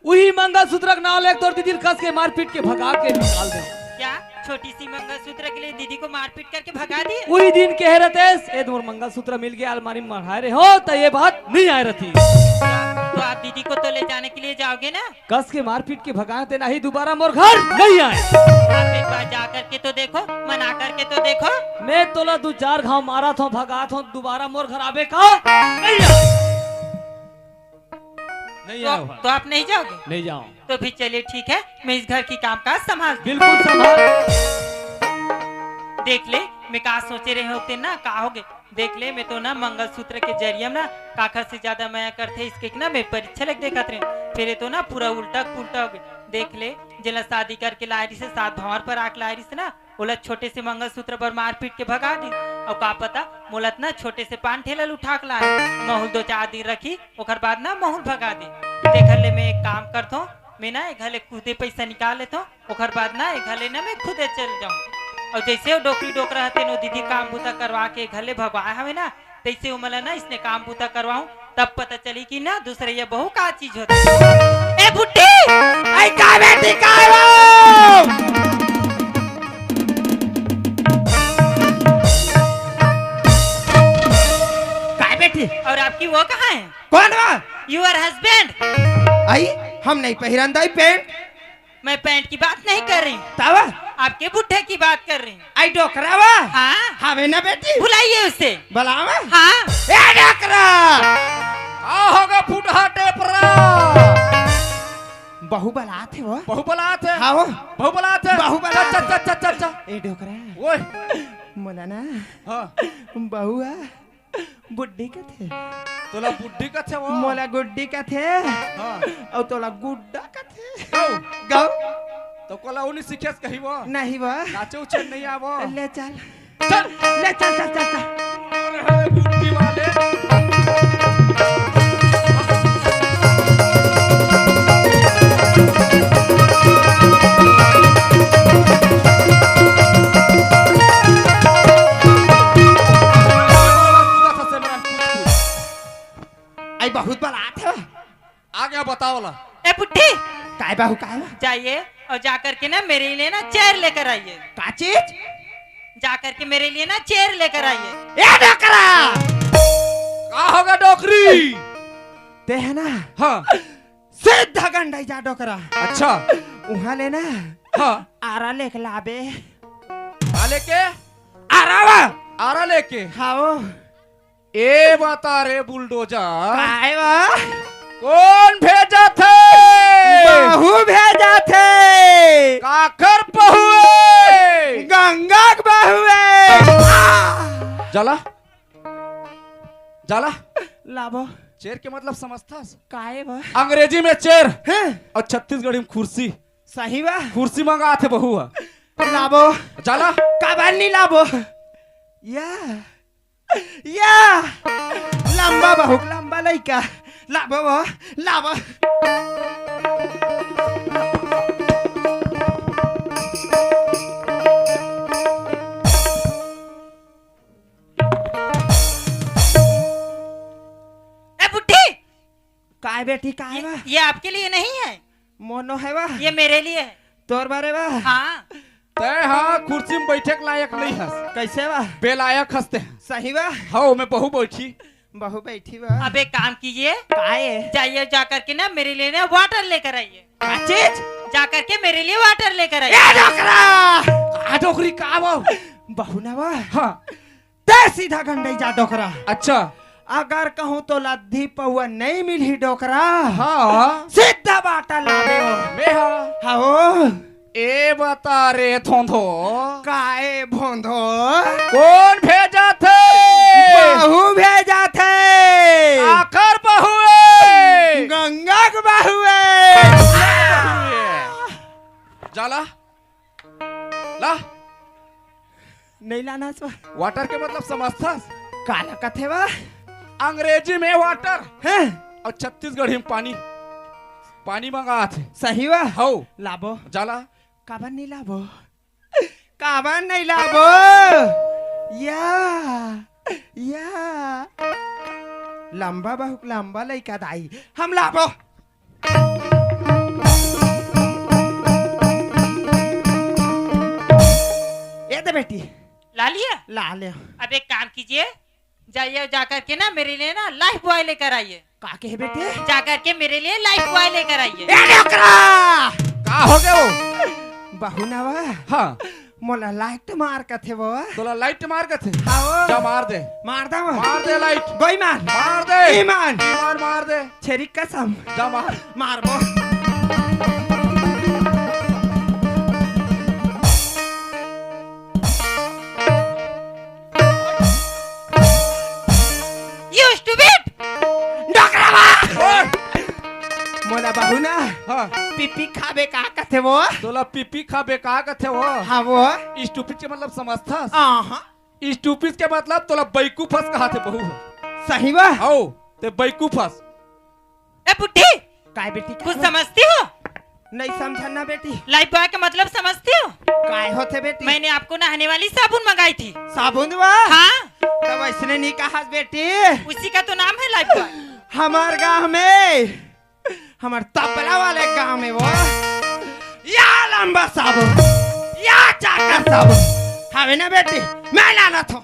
उही मंगलसूत्र के नाव लेके तोर दीदी ल कस के मारपीट के भगा के निकाल दे। क्या? छोटी सी मंगलसूत्र के लिए दीदी को मारपीट करके भगा दिए? उही दिन कहे रहतेस, "ए, मोर मंगलसूत्र मिल गया, अलमारी में मढ़ाए रहे हो, तो ये बात नहीं आए रहती।" तो आप दीदी को तो ले जाने के लिए जाओगे ना? कस के मारपीट के भगाए ते नहीं, दोबारा मोर घर नहीं आए। आप एक बार जा करके तो देखो, मना करके तो देखो। मैं तोला दू चार घाव मारत हों, भगात हों, दोबारा मोर घर आबे का? नहीं आए। नहीं तो, आओ। तो आप नहीं जाओगे? नहीं जाओ। तो फिर चलिए, ठीक है, मैं इस घर की कामकाज संभाल। बिल्कुल संभाल। देख ले, मैं का सोचे रहे होते ना, का होगे? देख ले, मैं तो ना मंगलसूत्र के जरिए ना काखर से ज्यादा मया करथे, इसके ना मैं परीक्षा लेके देखत रहे। फिर ये तो ना पूरा उल्टा पुल्टा होगे। देख ले, जेला शादी करके लाए रहिस, सात भंवर पर आके लाए रहिस ना, ओला छोटे से मंगलसूत्र बर मारपीट के भगा दी। अउ का पता, मोला त ना छोटे से पान ठेला ल उठा के लाए। महूं ल दो चार दिन रखी, ओकर बाद ना महूं ल भगा दी। तेखर ले मैं एक काम करथों, मैं ना ए घर ले खुदे पइसा निकाल लेथों, ओकर बाद ना ए घर ले ना मैं खुदे चल जाऊं। अउ जइसे वो डोकरी डोकरा हते, ओ दीदी काम बूता करवा के ए घर ले भगवाए हवे ना, तइसे ओमन ला ना इसने काम बूता करवाऊं, तब पता चली कि ना दूसरइया बहू का चीज होथे। ए बुड्ढी! आई का बेटी, का हो? काय बेटी? और आपकी वो कहाँ है? कौन बा? Your husband। आई, हम नहीं पहिरन दाई पैंट। मैं पैंट की बात नहीं कर रही, तब? आपके बुड्ढे की बात कर रही हूँ। आई डोकरा बा? हाँ। हवे ना बेटी? बुलाइए उसे। बुलावा? हाँ। ए डोकरा! का होगा फुटहा टेपरा? बहू बलात हे वो। बहू बलात हे? हाँ वो। बहू बलात हे? बहू बलात हे। चल, चल, चल, चल, चल। ए डोकरा। ओए। मोला ना। हाँ। बहू हा बुड्ढी कथे। तोला बुड्ढी कथे वो? मोला गुड्डी कथे। हाँ। अउ तोला गुड्डा कथे। गौ। गौ। तो कोला उनी सीखेस कही वो? नहीं वो। नाचे उचे नहीं आवो। ले चल। चल। ले चल, चल, चल, चल। अरे, अरे, बुड्ढी वाले। आई बहुत बलात हे। आ गया, बताओ ला। ए बुड्ढी, काय बहू, काय बा? जाइए और जा करके ना मेरे लिए ना चेयर लेकर आइए। का चीज? जा करके मेरे लिए ना चेयर लेकर आइए। ए डोकरा! का होगा डोकरी? ते हे ना? हाँ। सीधा गंडई जा डोकरा। अच्छा। उहाँ ले ना। हाँ। आरा लेके लाबे। का लेके? आरा बा। आरा लेके? हाँ वो। ए बता रे बुलडोजर। काय बा? कोन भेजत हे? बहू भेजत हे। काकर बहू हे? गंगा के बहू हे। आ! जाला, जाला। लाबो। चेयर के मतलब समझथस? काय बा? अंग्रेजी में चेयर। हैं? अउ छत्तीसगढ़ी में खुर्सी। सही बा। खुर्सी मंगात हे बहू हा। लाबो। जाला। काबर नी लाबो? या। या। लंबा बहुत लंबा लइका। लाबो वो, लाबो। ए बुड्ढी! काय बेटी, काय ये, बा? ये आपके लिए नहीं है। मोनो है बा? ये मेरे लिए है। तोर बारे बा? हाँ। तै हा कुर्सी में बैठे के लायक नहीं हस। कैसे बा? बेलायक हस तै। सही बा? हाँ, मैं बहू बैठी। बहू बैठी बा? अब एक काम कीजिए। काहे? जाइए, जा करके ना मेरे लिए ना वाटर लेकर आइए। का चीज? जा करके मेरे लिए वाटर लेकर आइए। ए डोकरा! आ डोकरी का बा? बहू ना बा? हाँ। तै सीधा गंडई जा डोकरा। अच्छा। अगर कहूँ तो लद्दी पौवा नहीं मिलही डोकरा। हाँ। सीधा बाटा लाबे हो। मैं हाँ। हाँ हो। ए बता रे धोंधो। काए भोंधो? कोन भेजत हे? बहू भेजत हे। काकर बहू हे? गंगा के बहू हे। जाला। ला। नहीं लाना सो। वाटर के मतलब समझथस? काला कथे बा? अंग्रेजी में वाटर। हैं? अउ छत्तीसगढ़ी में पानी। पानी मंगात हे। सही बा? हौ। लाबो। जाला। काबर नहीं लाबो? काबर नहीं लाबो? या, या। लंबा बहुत लंबा लइका दाई। हम लाबो। ए दे बेटी। ला लिया? ला ले। अब एक काम कीजिए, जाइए, जा करके ना मेरे लिए ना लाइफ बॉय लेकर आइए। का कहे बेटे? जा करके मेरे लिए लाइफ बॉय लेकर आइए। ए डोकरा! का हो गयो? बहू ना बा? हाँ। मोला लाइट मार कथे बा। तोला लाइट मार कथे? हाँ। जा मार दे। मार दा बा। मार दे लाइट। बेईमान। मार दे। ईमान। ईमान मार दे। छेरी कसम। जा मार। मारबो। पीपी खाबे का कथे वो? तोला पीपी खाबे का कथे वो? हाँ वो। Stupid के मतलब समझथस? हाँ। Stupid के मतलब तोला बैकूफस कहाथे बहू। सही बा? हौ, ते बैकूफस। ए बुड्ढी, काय बेटी, काय कुछ हो? समझती हो? नहीं समझन ना बेटी। लाइफ बॉय का मतलब समझती हो? काय होथे बेटी? मैंने आपको नहाने वाली साबुन मंगाई थी। साबुन बा? हाँ। तब ऐसने नहीं कहा बेटी। उसी का तो नाम है लाइफ बॉय। हमार गांव में, हमार तबला वाले गांव में वो, या लंबा साबुन, या चाकर साबुन हवे ना बेटी, मैं लानत हूँ।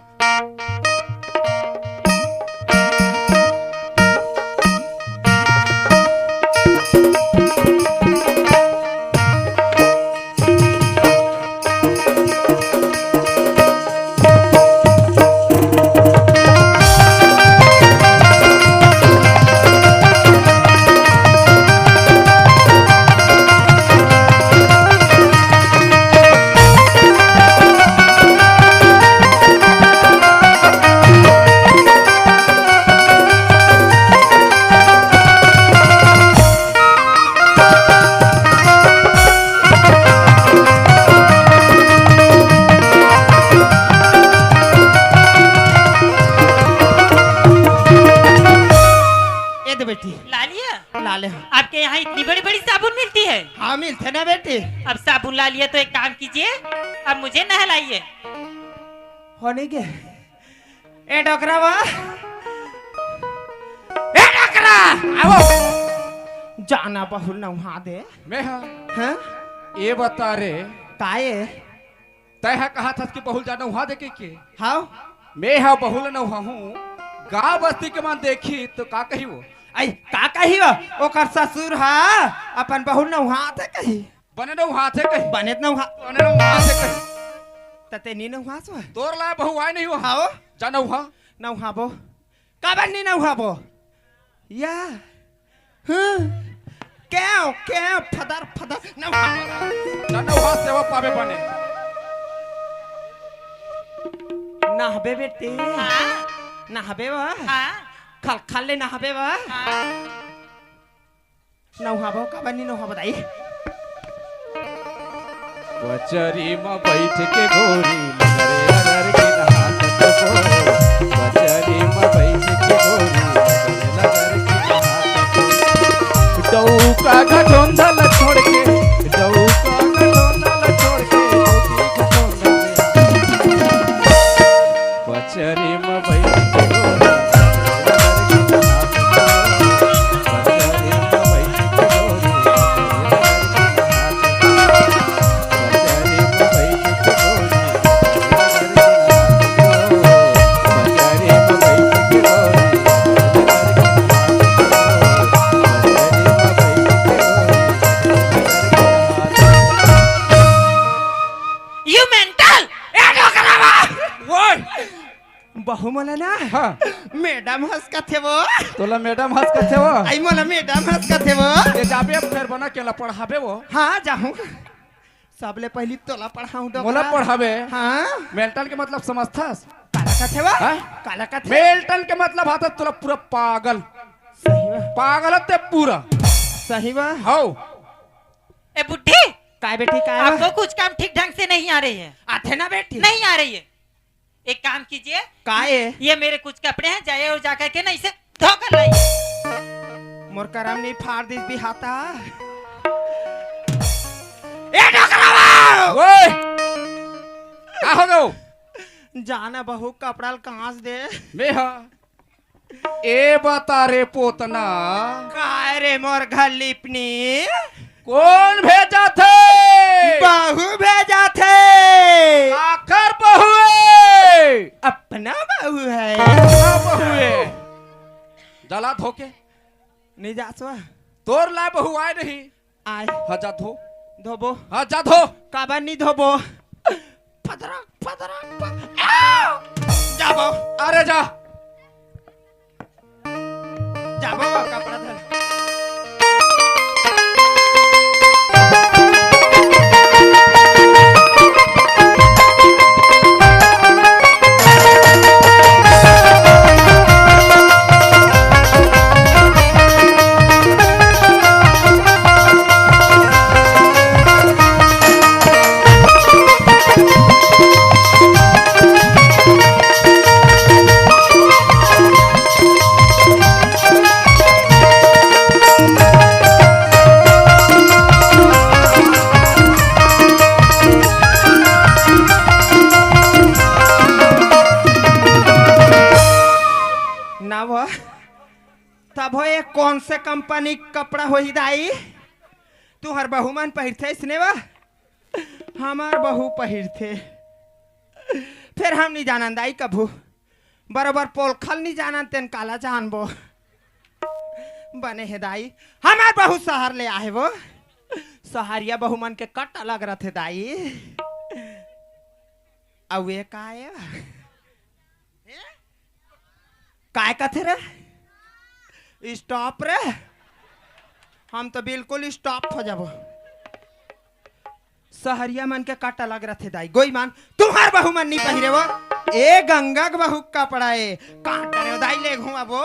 ये दे बेटी। ला लिया? ला ले। आपके यहाँ इतनी बड़ी बड़ी साबुन मिलती है? हाँ, मिलते ना बेटी। अब साबुन ला लिया तो एक काम कीजिए, अब मुझे नहलाइए। होने के। ए डोकरा बा, ए डोकरा, आवो। जाना बहू नहा दे। मैं हा। हाँ? ये बता रे। काये? तैं हा कहा थस कि बहू ल जा नहा दे के, के? हाँ। मैं हा बहू ल नहाहूँ, गाँव बस्ती के मन देखी तो का कही वो? आई, का कही वो? ओकर ससुर हा अपन बहू ल नहा दे कही। बने नहाथे कही। बने नहा। बने नहाथे कही। त ते नी नहास वो? तोर ला बहू आय नहीं वो। हाँ वो। जा नहा। नहाबो। काबर नी नहाबो? या। हम्म। क्यों, क्यों, फदर, फदर, नहाबो। जा नहा, सेवा पाबे बने। नहाबे बेटी। हाँ। नहाबे वो। हाँ। खल, खल ले नहाबे वो। हाँ। नहाबो, काबर नी नहाबो दाई? पचरी म बइठ के गोरी, लगरे लगरे के नहात हबो। पचरी म बइठ के गोरी, लगरे लगरे के नहात हबो। डौका घटोंदा ल छोड़ के, डौका घटोंदा ल छोड़ के, डौकी घटोंदा में। पचरी म बइठ के गोरी, You mental! ए डोकरा बा! ओए! बहू मोला ना, हाँ। मैडम हंस कथे वो। तोला मैडम हंस कथे वो? आई मोला मैडम हंस कथे वो। ये जाबे फेर बना के ला पढ़ाबे वो। हाँ, जाहूँ। सबले पहली तोला पढ़ाऊँ डोकरा। मोला पढ़ाबे? हाँ। मेंटल के मतलब समझथस? काला कथे वो? हाँ? काला कथे? मेंटल के मतलब हाथ तोला पूरा पागल। सही बा। पागल ते पूरा। सही बा। हौ। ए बुड्ढी। काय बेटी, काय बा? आपको कुछ काम ठीक ढंग से नहीं आ रही है। आथे ना बेटी। नहीं आ रही है। एक काम कीजिए। काय? ये मेरे कुछ कपड़े हैं, जाइए और जा करके ना इसे धो कर लाइए। मोर करम नहीं फाड़ दिस बिहाता। ए डोकरा बा! ओए! का हो गो? जाना बहू कपड़ा ल कांस दे। मैं हा। ए बता रे पोतना। काय रे मोर घर लिपनी? कोन भेजाथे? बहू भेजाथे। काकर बहू ए? अपना बहू है। अपना बहू ए। जला धोके। नहीं जासवा। तोर ला बहू आय नहीं। आय। हाँ, जा धो। धोबो। हाँ, जा धो। काबर नहीं धोबो? फदरा, फदरा, फद-, आ! जाबो। अरे जा। जाबो, कपड़ा धर। तभो ये कौन से कंपनी के कपड़ा होही दाई? तुहर बहू मन पहिरथे इसने वा? हमार बहू पहिरथे। फेर हम नी जानन दाई कभू। बरोबर पोलखल नी जानन तेन काला जानबो। बने हे दाई, हमार बहू सहर ले आहे वो। सहरिया बहू मन के कट अलग रथे दाई। अउ ये का हे? काय कथे रे? स्टॉप रे। हम तो बिल्कुल स्टॉप हो जाबो। सहरिया मन के कट अलग रथे दाई। गोई मान, तुहर बहू मन नी पहिरे वो। ए गंगा के बहू के कपड़ा ए। काट रे दाई ले घुमाबो।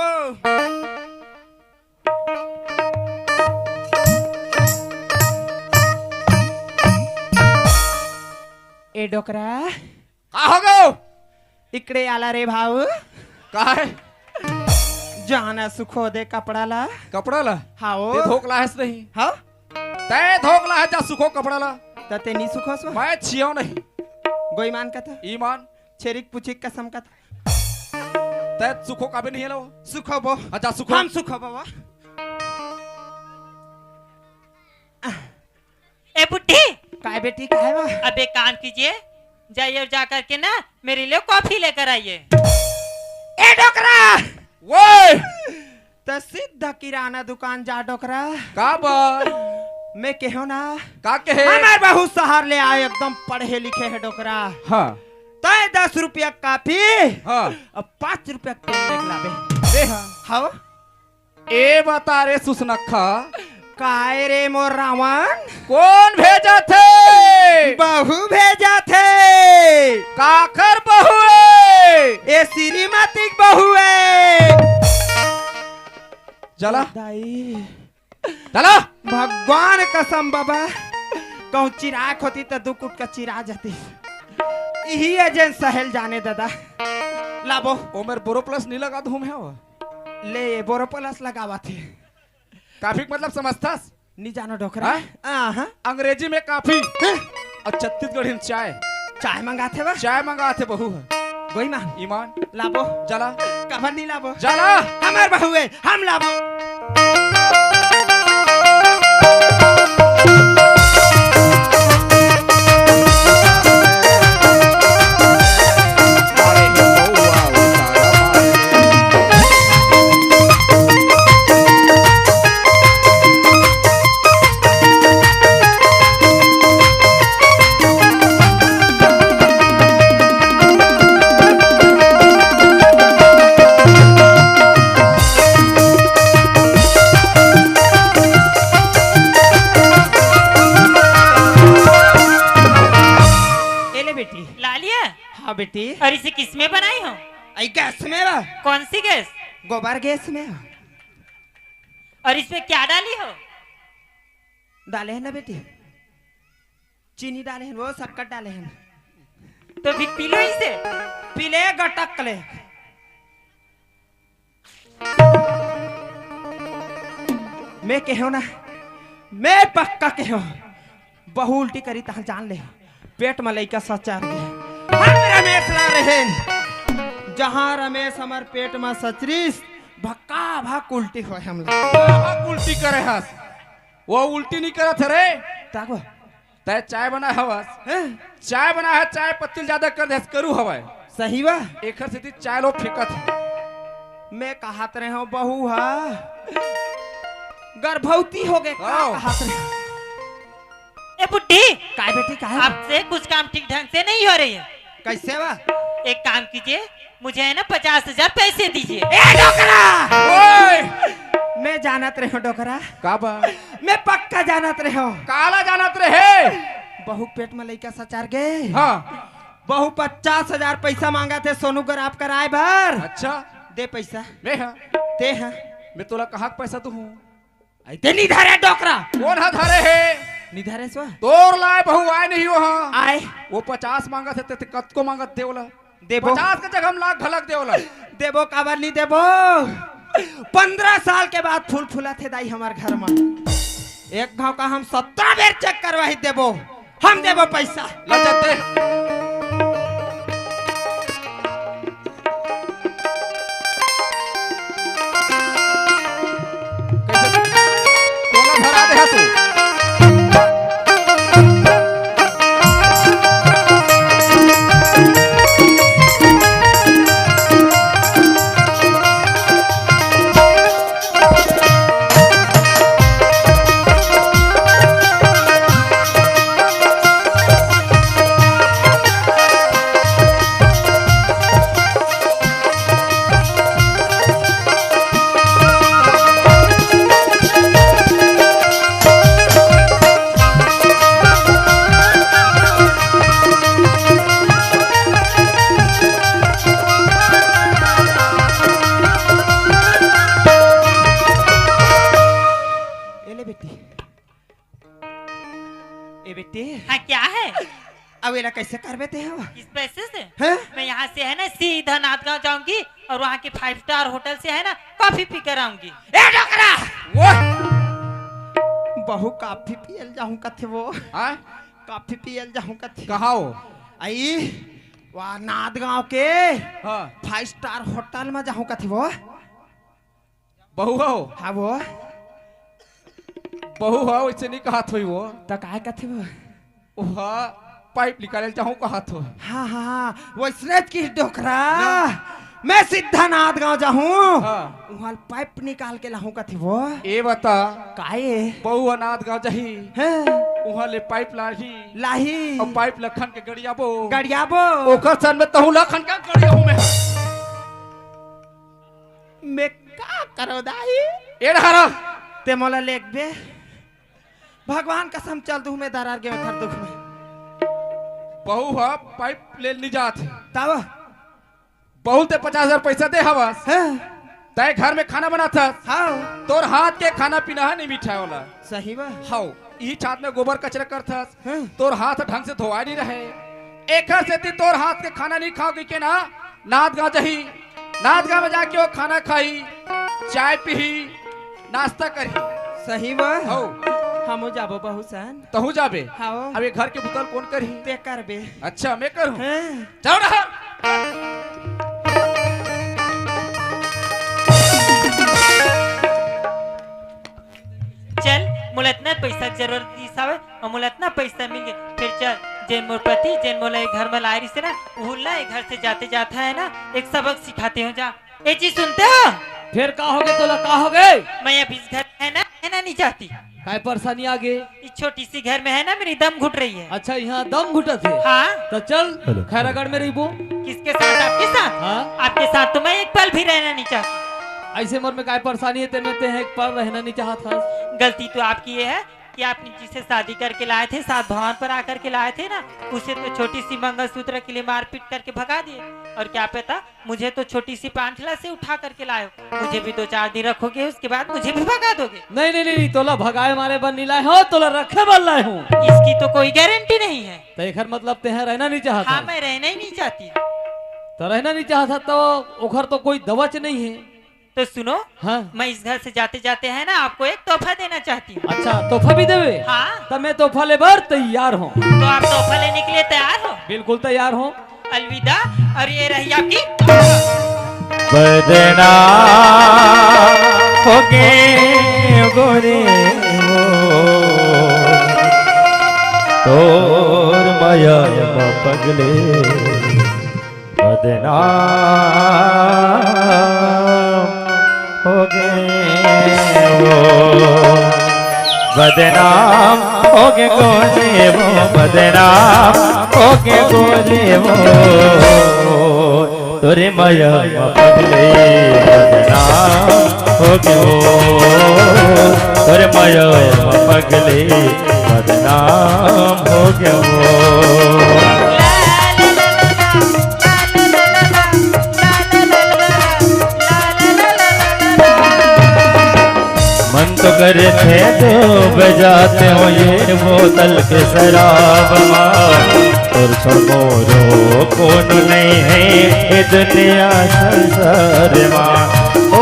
ए डोकरा। का हो गो? इकड़े आला रे भाऊ। काय? जाना सुखो दे कपड़ा ला। कपड़ा ला? हाओ। ते धोक ला हस नहीं। हाँ? ते धोक ला है जा सुखो कपड़ा ला। त ते नी सुखो सो? मैं छियो नहीं। गोई मान कथा। ईमान। छेरिक पुछिक कसम कथा। ते सुखो काबे नहीं लो? सुखो बो। अच्छा सुखो। हम सुखो बो। ए बुड्ढी। काय बेटी, काय बा? अब एक काम कीजिए, जाइए और जा करके ना मेरे लिए कॉफी लेकर आइए। ए डोकरा! वो! त सीधा किराना दुकान जा डोकरा। का बा? मैं कहो ना। का कहे? हमार बहू सहर ले आए, एकदम पढ़े लिखे हे डोकरा। हाँ। तय दस रुपया काफी। हाँ। अब पाँच रुपया पेन लेके लाबे। ए हाँ। हाँ। ए बता रे सुसनखा। काय रे मोर रावण? कोन भेजत हे? बहू भेजत हे। काकर बहू ए? ए श्रीमती के बहू ए। चला। दाई। चला। भगवान कसम बाबा, कहूँ चिराक होती त दू कुट का चिरा जाती। इही एजेंट सहेल जाने दादा। लाबो। ओ मेर बोरो प्लस नहीं लगा दूँ मैं वो। ले, बोरो प्लस लगावत हे। काफी के मतलब समझथस? नी जानो डोकरा। हाँ? हाँ, हाँ। अंग्रेजी में काफी। हाँ। अउ छत्तीसगढ़ी में चाय। चाय मंगाथे बा? चाय मंगाथे बहू ह। गोई मान। ईमान। लाबो। चला। काबर नी लाबो? चला। हमार बहू ए, हम लाबो। ए ले बेटी। ला लिया? हाँ बेटी। और इसे किस में बनाई हो? आई गैस में बा। कौन सी गैस? गोबर गैस में। और इसमें क्या डाली हो? डाले हैं ना बेटी, चीनी डाले हैं, वो शक्कर डाले हैं। तो फिर पी लो इसे। पी ले गटक ले। मैं कहो ना, मैं पक्का कहो, बहू उल्टी करी तहाँ जान ले, पेट में लइका सचार गया। हम रमेश ला रहे, जहाँ रमेश हमार पेट में सचरिस, भक्का भक उल्टी होय हमला। भक उल्टी करे हस, वो उल्टी नहीं करत हे रे। ताको। तै चाय बनाए हवस। हैं? चाय बनाए है, चाय पत्ती ल जादा कर देस, करू हवय। सही बा। एखर सेती चाय लो फेंकत हे। मैं कहत रहे हूँ, बहू हा गर्भवती हो गए, का हाँ। कहत रहे? ए बुड्ढी, काय बेटी, काय? आपसे कुछ काम ठीक ढंग से नहीं हो रही है। कैसे बा? एक काम कीजिए, मुझे है ना पचास हजार पैसे दीजिए। ए डोकरा! ओए! मैं जानत रहे हूँ डोकरा। का बा? मैं पक्का जानत रहे हूँ। काला जानत रहे? बहू पेट में लइका सचार गए। हाँ। बहू पचास हजार पैसा मांगत हे सोनोग्राफ कराए बर। अच्छा। दे पैसा। मैं हाँ। ते हाँ। मैं तोला कहाँ के पैसा दूँ? अइते नी धरे डोकरा। कोन ह धरे हे? नी धरे सो। तोर लाए बहू आए नहीं वहाँ। आए। वो पचास मांगत हे, ते, ते कतको मांगत दे ओला। देबो। पचास के जगह हम लाख घलक दे ओला। देबो काबर नी देबो? पन्द्रह साल के बाद फूल फुलत हे दाई हमार घर मा। एक घाव का हम सत्रह बेर चेक करवाही देबो। हम देबो पैसा। ला चलते। ते? हाँ, क्या है? अब एला कैसे करबे ते हव? किस पैसे से? हैं? मैं यहाँ से है ना सीधा नांदगांव जाऊंगी और वहाँ के फाइव स्टार होटल से है ना कॉफी पी कर आऊंगी। ए डोकरा! वो! बहू कॉफी पियल जाहूं कथे वो। हाँ? कॉफी पियल जाहूं कथे। कहाँ हो? आई, वहाँ नांदगांव के हाँ। फाइव स्टार होटल में जाहूं कथे वो। बहू हो? हाँ वो। बहू हो, वैसे नहीं कहत होई वो। त काय कथे वो? वहाँ पाइप निकाले जाहूँ कहत हो। हाँ, हाँ, हाँ, वैसने की डोकरा। ना। मैं सीधा नांदगांव जाहूँ। हाँ। वहाँ पाइप निकाल के लाहूँ कथे वो। ए बता। काय? बहू ह नांदगांव जाही। हाँ। वहाँ ले पाइप लाही। लाही। अउ पाइप ल खन के गड़ियाबो। गड़ियाबो। ओकर सन में तहूँ ल खन के गड़ियाहूँ मैं। मैं का करो दाई? ए डहरा। ते मोला लेगबे? भगवान कसम चल दूँ मैं दरार के ओथर दुख में। बहू ह पाइप ले नी जात हे। तब? बहू ते पचास हजार पैसा दे हवस। हाँ। तय घर में खाना बनाथस। हाँ। तोर हाथ के खाना पीना है नहीं मीठा वाला। सही बा। हाउ, ई छात में गोबर कचरा करथस। हाँ। तोर हाथ ढंग से धोआ नहीं रहे। एकर सेती तोर हाथ के खाना नहीं खाओ के ना, नांदगांव जाही। नांदगांव में जाके वो खाना खाही, चाय पीही, नाश्ता करही। सही बा। हौ। हमू जाबो बहू सन। तहू जाबे? हाओ। अब ये घर के बुता ल कोन करही? ते करबे। अच्छा, मैं करूँ? हाँ। जाओ ना। चल, मोला इतना पैसा के जरूरत दिस हवे, अउ मोला इतना पैसा मिल गए, फिर चल, जेन मोर पति, जेन मोला ये घर में लाए रहिस हे ना, उहू ला ये घर से जाते जाते है ना, एक सबक सिखाते हो जा। ए जी, सुनते हो? फिर का होगे तोला, का होगे? मैं अब इस घर में है ना, रहना नहीं चाहती। काय परेशानी आगे? इस छोटी सी घर में है ना, मेरी दम घुट रही है। अच्छा, यहाँ दम घुटत हे? हाँ। तो चल, हेलो। खैरागढ़ में रहिबो। किसके साथ? आपके साथ? हाँ। आपके साथ तो मैं एक पल भी रहना नहीं चाहती। ऐसे मोर में काय परेशानी है, तेने ते एक पल रहना नहीं चाहत हस? गलती तो आपकी ये है कि आपने जिसे शादी करके लाए थे, सात भवन पर आकर के लाए थे ना, उसे तो छोटी सी मंगलसूत्र के लिए मारपीट करके भगा दिए। और क्या पता, मुझे तो छोटी सी पांठला से उठा करके लाए हो। मुझे भी दो चार दिन रखोगे, उसके बाद मुझे भी भगा दोगे। नहीं, नहीं, नहीं, नहीं, तोला भगाए मारे बर नहीं लाए हो, तोला रखे बर लाए हूँ। इसकी तो कोई गारंटी नहीं है। तो एकर मतलब तेहा रहना नहीं चाहत हाँ, हस? मैं रहना ही नहीं चाहती। तो रहना नहीं चाहत हस, तो ओकर तो कोई दवा च नहीं है। तो सुनो, हाँ। मैं इस घर से जाते जाते है ना, आपको एक तोहफा देना चाहती हूँ। अच्छा, तोहफा भी देवे? हाँ। तब मैं तोहफा ले बर तैयार हूँ। तो आप तोहफा लेने के लिए तैयार हो? बिल्कुल तैयार हूँ। अलविदा। और ये रही आपकी। बदनाम हो गए गोरे वो, तोर माया में पगले। बदनाम हो गए वो, बदनाम हो गए गोरे वो, बदनाम हो गए गोरे वो, तोरे माया में पगले बदनाम हो गए वो, तोरे माया में पगले बदनाम हो गए वो। मन तो करे थे डूब जाते हो ये बोतल के शराब मा, और छोड़ मोरो कोनो नहीं है ये दुनिया संसार मा। ओ,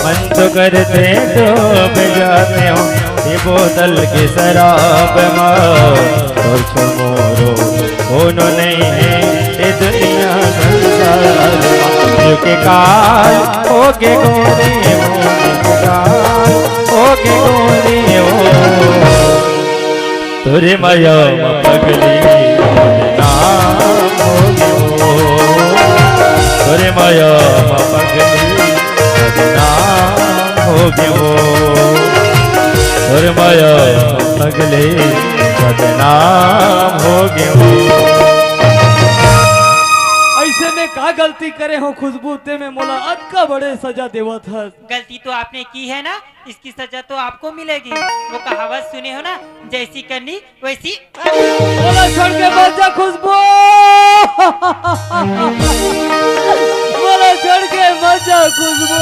मन तो करे थे डूब जाते हो ये बोतल के शराब मा, और छोड़ मोरो कोनो नहीं है ये दुनिया संसार मा। क्योंकि काल हो के गोरे हो, काल हो के गोरे हो, तोरे माया में पगली बदनाम हो गयो, तोरे माया में पगली बदनाम हो गयो, तोरे माया में पगली बदनाम हो गयो। ऐसे में का गलती करे हो खुशबू, ते में मोला अतका बड़े सजा देवत हस। गलती तो आपने की है ना, इसकी सजा तो आपको मिलेगी। वो कहावत सुने हो ना, जैसी करनी वैसी। मोला छोड़ के मत जा खुशबू, मोला छोड़ के मत जा खुशबू,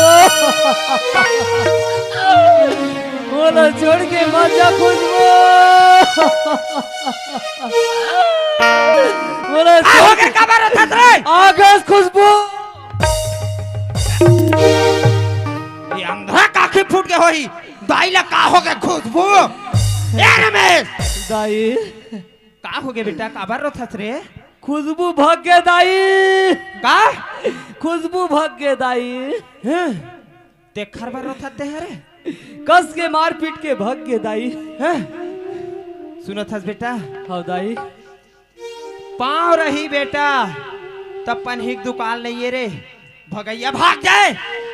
मोला छोड़ के मत जा खुशबू। बोला, का होगे, काबर रोथस रे? आगस खुशबू। ये अंधरा का आँखी फूट गे होही। दाई ला का होगे खुशबू? ए रमेश। दाई। का होगे बेटा, काबर रोथस रे? खुशबू भग गे दाई। का? खुशबू भग गे दाई। हैं? तेखर बर रोथस ते हरे? कस के मार पीट के भग गे दाई। हैं? सुनत हस बेटा? हव दाई। पाँव रही बेटा, त पनही के दुकान नइये रे। भगइया भाग जाए,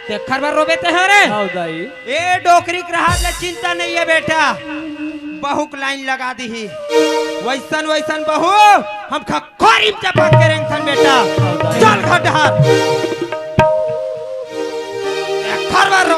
तेखर बर रोबे ते हरे? हव दाई। ए डोकरी के रहत ले चिंता नइये बेटा, बहू के लाइन लगा दिही। वइसन वइसन बहू हम खखोरी म चपक के रेंगथन बेटा। हव दाई। चल घर डहर। तेखर बर रो